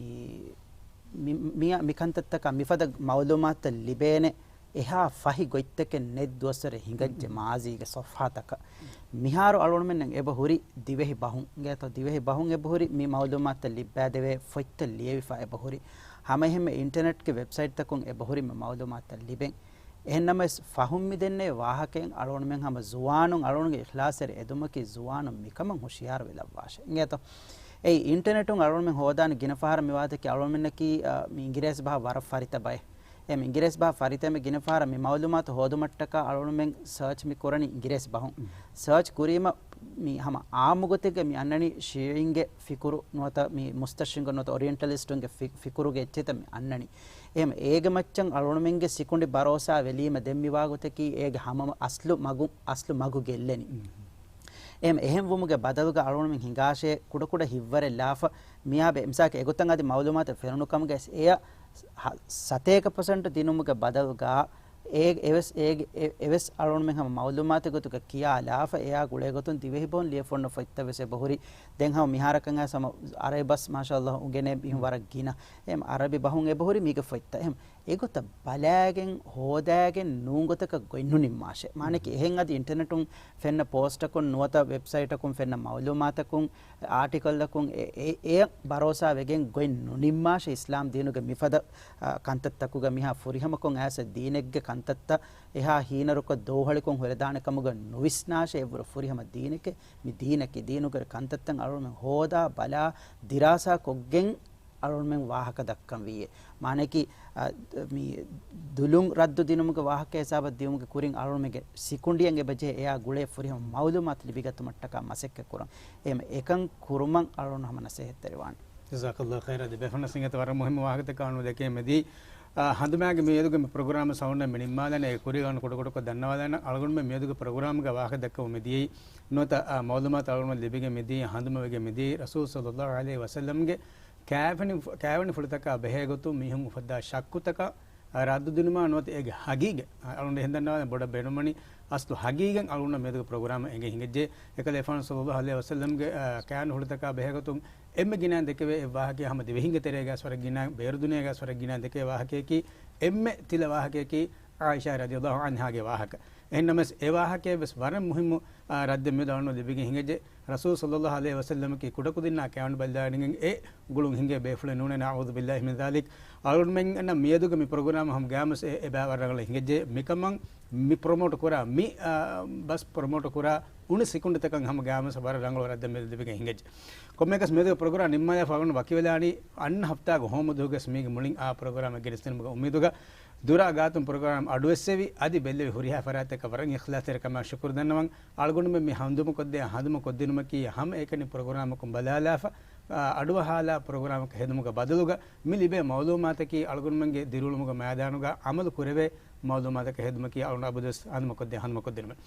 މި، މި، މިކަންތައްތަކާ މިފަދަ މަޢުލޫމާތުތައް ލިބޭނެ އެހާ ފަހި ގޮތްތަކެއް ނެތް ދުވަސްވަރެއް ހިނގައްޖެ މާޒީގެ ޞަފްޙާތަކަށް. މިހާރު އަޅުގަނޑުމެންނަށް އެބަ ހުރި ދިވެހި ބަހުން، އިނގޭތޯ، ދިވެހި ބަހުން އެބަ ހުރި މި މަޢުލޫމާތުތައް ލިއްބާދެވޭ ފޮތްތައް ލިޔެވިފަ އެބަ ހުރި. ހަމައެހެންމެ އިންޓަރނެޓްގެ ވެބްސައިޓްތަކުން އެބަ ހުރި މި މަޢުލޫމާތުތައް ލިބެން. އެހެންނަމަވެސް ފަހުން މި ދެންނެވި ވާހަކައިން އަޅުގަނޑުމެން ހަމަ ޒުވާނުން އަޅުގަނޑުގެ އިޚްލާޞްތެރި އެދުމަކީ ޒުވާނުން މިކަމަށް ހުޝިޔާރުވެލައްވާށޭ. އިނގޭތޯ؟ އެއީ އިންޓަރނެޓުން އަޅުގަނޑުމެން ހޯދާނެ ގިނަ ފަހަރަށް މި ވާހަކަ ދެއްކި އަޅުގަނޑުމެންނަކީ، އަ، މި އިނގިރޭސި ބަހަށް ވަރަށް ފަރިތަ ބައެއް. އެ މި އިނގިރޭސި ބަހަށް ފަރިތަ މި ގިނަ ފަހަރަށް މި މަޢުލޫމާތު ހޯދުމަށްޓަކާ އަޅުގަނޑުމެން ސާޗް މި ކުރަނީ އިނގިރޭސި ބަހުން. ސާޗް ކުރީމަ މި ހަމަ އާއްމު ގޮތެއްގަ މި އަންނަނީ ޝީޢީންގެ ފިކުރު ނުވަތަ މި މުސްތަޝްރިޤުން ނުވަތަ އޮރިއެންޓަލިސްޓުންގެ ފި-، ފިކުރުގެ އެއްޗެތައް މި އަންނަނީ. އެހެން އޭގެ މައްޗަށް އަޅުގަނޑުމެންގެ ސިކުނޑި ބަރޯސާ ވެލީމަ ދެން މި ވާގޮތަކީ އޭގެ ހަމަ އަސްލު މަގު، އަސްލު މަގު ގެއްލެނީ. އެހެން އެހެން ވުމުގެ ބަދަލުގަ އަޅުގަނޑުމެން ހިނގާށޭ ކުޑަކުޑަ ހިތްވަރެއް ލާފަ މިއާބެ މިސާލަކަށް އެގޮތަށް އަދި މަޢުލޫމާތު ފެނުނު ކަމުގަ އެޔަށް ހަ-، ސަތޭކަ ޕަސެންޓް ދިނުމުގެ ބަދަލުގަ އޭގެ އެވެސް، އޭގެ އެ-، އެވެސް އަޅުގަނޑުމެން ހަމަ މަޢުލޫމާތެއް ގޮތުގަ ކިޔާލާފަ އެއާ ގުޅޭ ގޮތުން ދިވެހި ބަހުން ލިޔެފަ އޮންނަ ފޮތްތައް ވެސް އެބަހުރި. ދެން ހަމަ މިހާރަކަށް އައިސް ހަމަ ޢަރަބި ބަސް މާޝާﷲ އުނގެނޭ މީހުން ވަރަށް ގިނަ. އެހެން ޢަރަބި ބަހުން އެބަހުރި މީގެ ފޮތްތައް. އެހެން އެގޮތަށް ބަލާގެން ހޯދާގެން ނޫން ގޮތަކަށް ގޮތް ނުނިންމާށޭ. މާނައަކީ އެހެން އަދި އިންޓަރނެޓުން ފެންނަ ޕޯސްޓަކުން ނުވަތަ ވެބްސައިޓަކުން ފެންނަ މަޢުލޫމާތަކުން، އާޓިކަލްއަކުން އެ، އެ، އެއަށް ބަރޯސާ ވެގެން ގޮތް ނުނިންމާށޭ. އިސްލާމް ދީނުގެ މިފަދަ، އާ، ކަންތައްތަކުގަ މިހާ ފުރިހަމަކޮށް އައިސް ދީނެއްގެ ކަންތައްތައް އެހާ ހީނަރުކޮށް ދޯހަޅިކޮށް ހުރެދާނެ ކަމުގަ ނުވިސްނާށޭ. އެއްވުރެ ފުރިހަމަ ދީނެކޭ. މި ދީނަކީ ދީނުގެ ކަންތައްތައް އަޅުގަނޑުމެން ހޯދާ ބަލާ ދިރާސާ ކޮށްގެން އަޅުގަނޑުމެން ވާހަކަ ދައްކަން ވީއޭ. މާނައަކީ، އަ، މި ދުލުން ރައްދު ދިނުމުގެ ވާހަކަ ހިސާބަށް ދިޔުމުގެ ކުރިން އަޅުގަނޑުމެންގެ ސިކުނޑިއަށް އެބަޖެހޭ އެއާ ގުޅޭ ފުރިހަމަ މަޢުލޫމާތު ލިބިގަތުމަށްޓަކާ މަސައްކަތް ކުރަން. އެހެން އެކަން ކުރުމަށް އަޅުގަނޑު ހަމަ ނަސޭހަތްތެރިވާނެ. ޖަޒާކަﷲ ޚައިރާ. ދެބޭފުޅުންނަށް ވަރަށް މުހިއްމު ވާހަކަތަކެއް އަޅުގަނޑު ދެކެމެދީ. އާ، ހަނދުމާގެ މިއަދުގެ މި ޕްރޮގްރާމް ސައުންޑް ނިންމާލަން އެ ކުރީގަ ކުޑަކުޑަކޮށް ދަންނަވާލަން. އަޅުގަނޑުމެން މިއަދުގެ ޕްރޮގްރާމްގަ ވާހަކަ ދައްކަމުން މިދިޔައީ ނުވަތަ، އާ، މަޢުލޫމާތު އަޅުގަނޑު ލިބިގެން މިދިޔައީ ހަނދުމަވެގެން މިދިޔައީ ރަސޫލު ޞައްލައްލާހު ޢަލައިހި ވަސައްލަމްގެ ކާވެނި ފު-، ކާވެނިފުޅުތަކާ ބެހޭގޮތުން މީހުން އުފައްދާ ޝައްކުތަކަށް ރައްދު ދިނުމާ ނުވަތަ އޭގެ ހަގީގަތް، އަޅުގަނޑު އެހެން ދަންނަވާލަން ބޮޑަށް ބޭނުންވަނީ އަސްލު ހަގީގަތް އަޅުގަނޑު މިއަދުގެ ޕްރޮގްރާމަށް އެނގެން ހިނގައްޖެ. އެކަލޭގެފާނު ޞައްލައްލާހު ޢަލައިހި ވަސައްލަމްގެ، އާ، ކާވެނިފުޅުތަކާ ބެހޭގޮތުން އެންމެ ގިނައިން ދެކެވޭ އެއް ވާހަކައެއް ހަމަ ދިވެހިންގެ ތެރޭގަސް ވަރަށް ގިނަ، ބޭރު ދުނިޔޭގަސް ވަރަށް ގިނައިން ދެކެވޭ ވާހަކައަކީ އެންމެ ތިލަ ވާހަކައަކީ ޢާއިޝާ ރަޟިޔަﷲ ޢަންހާގެ ވާހަކަ. އެހެންނަމަވެސް އެ ވާހަކައެއް ވެސް ވަރަށް މުހިއްމު، އާ، ރައްދެއް މިއަދު އަޅުގަނޑު ލިބިގެން ހިނގައްޖެ. ރަސޫލު ޞައްލައްލާހު ޢަލައިހި ވަސައްލަމަކީ ކުޑަކުދިންނާ ކާވެނި ބަލިދާނެގެން އެ ގުޅުން ހިނގޭ ބޭފުޅެއް ނޫނޭ، ނަޢޫޛު ބިﷲ މިން ޛާލިކް. އަޅުގަނޑުމެންނަށް މިއަދުގެ މި ޕްރޮގްރާމް ހަމަ ގާމަސް އެ، އެބަ ވަރަށް ރަނގަޅަށް ހިނގައްޖެ. މިކަމަށް މި ޕްރޮމޯޓް ކުރާ، މި، އާ، ބަސް ޕްރޮމޯޓް ކުރާ އުނި ސިކުނޑިތަކަށް ހަމަ ގާމަސް ވަރަށް ރަނގަޅު ރައްދެއް މިއަދު ލިބިގެން ހިނގައްޖެ. ކޮންމެއަކަސް މިއަދުގެ ޕްރޮގްރާމް ނިންމާލާފަ އަޅުގަނޑު ވަކިވެލާނީ އަންނަ ހަފްތާގެ ހޯމަދުވަހުގަސް މީގެ މުޅިން އާ ޕްރޮގްރާމެއް ގެނެސްދިނުމުގެ އުއްމީދުގަ. ދުރާ ގާތުން ޕްރޮގްރާމް އަޑުއެއްސެވި އަދި ބެއްލެވި ހުރިހާ ފަރާތްތަކަށް ވަރަށް އިޚްލާޞްތެރިކަމާ ޝުކުރު ދަންނަވަން. އަޅުގަނޑުމެން މި ހަނދުމަކޮށްދޭ ހަނދުމަކޮށްދިނުމަކީ ހަމައެކަނި ޕްރޮގްރާމަކުން ބަލާލާފަ، އަ، އަޑުއަހާލާ ޕްރޮގްރާމަކަށް ހެދުމުގެ ބަދަލުގަ މި ލިބޭ މަޢުލޫމާތަކީ އަޅުގަނޑުމެންގެ ދިރިއުޅުމުގެ މައިދާނުގަ ޢަމަލު ކުރެވޭ މަޢުލޫމާތަކަށް ހެދުމަކީ އަޅުގަނޑު އަބަދުވެސް ހަނދުމަކޮށްދޭ ހަނދުމަކޮށްދިނުމެއް.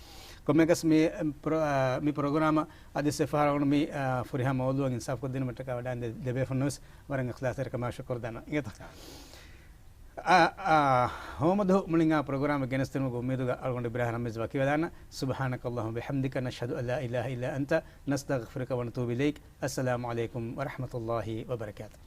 ކޮންމެއަކަސް މި، އެ، ޕްރޮ-، އަ، މި ޕްރޮގްރާމަށް އަދި ސެފާރަ އަޅުގަނޑު މި، އަ، ފުރިހާ މައުޟޫޢަކަށް އިންސާފްކޮށްދިނުމަށްޓަކާ ވަޑައިގެން ދެ-، ދެބޭފުންނަށް ވެސް ވަރަށް އިޚްލާޞްތެރިކަމާ ޝުކުރު ދަންނަވަން. އިނގޭތަ؟ އާ، އާ، ހޯމަދުވަހު މުޅިން އާ ޕްރޮގްރާމެއް ގެނެސްދިނުމުގެ އުއްމީދުގަ އަޅުގަނޑު އިބްރާހިމް ރަމީޒް ވަކިވެލާނަން. سبحانك اللهم وبحمدك، نشهد أن لا إله إلا أنت، نستغفرك ونتوب إليك. السلام عليكم ورحمة الله وبركاته.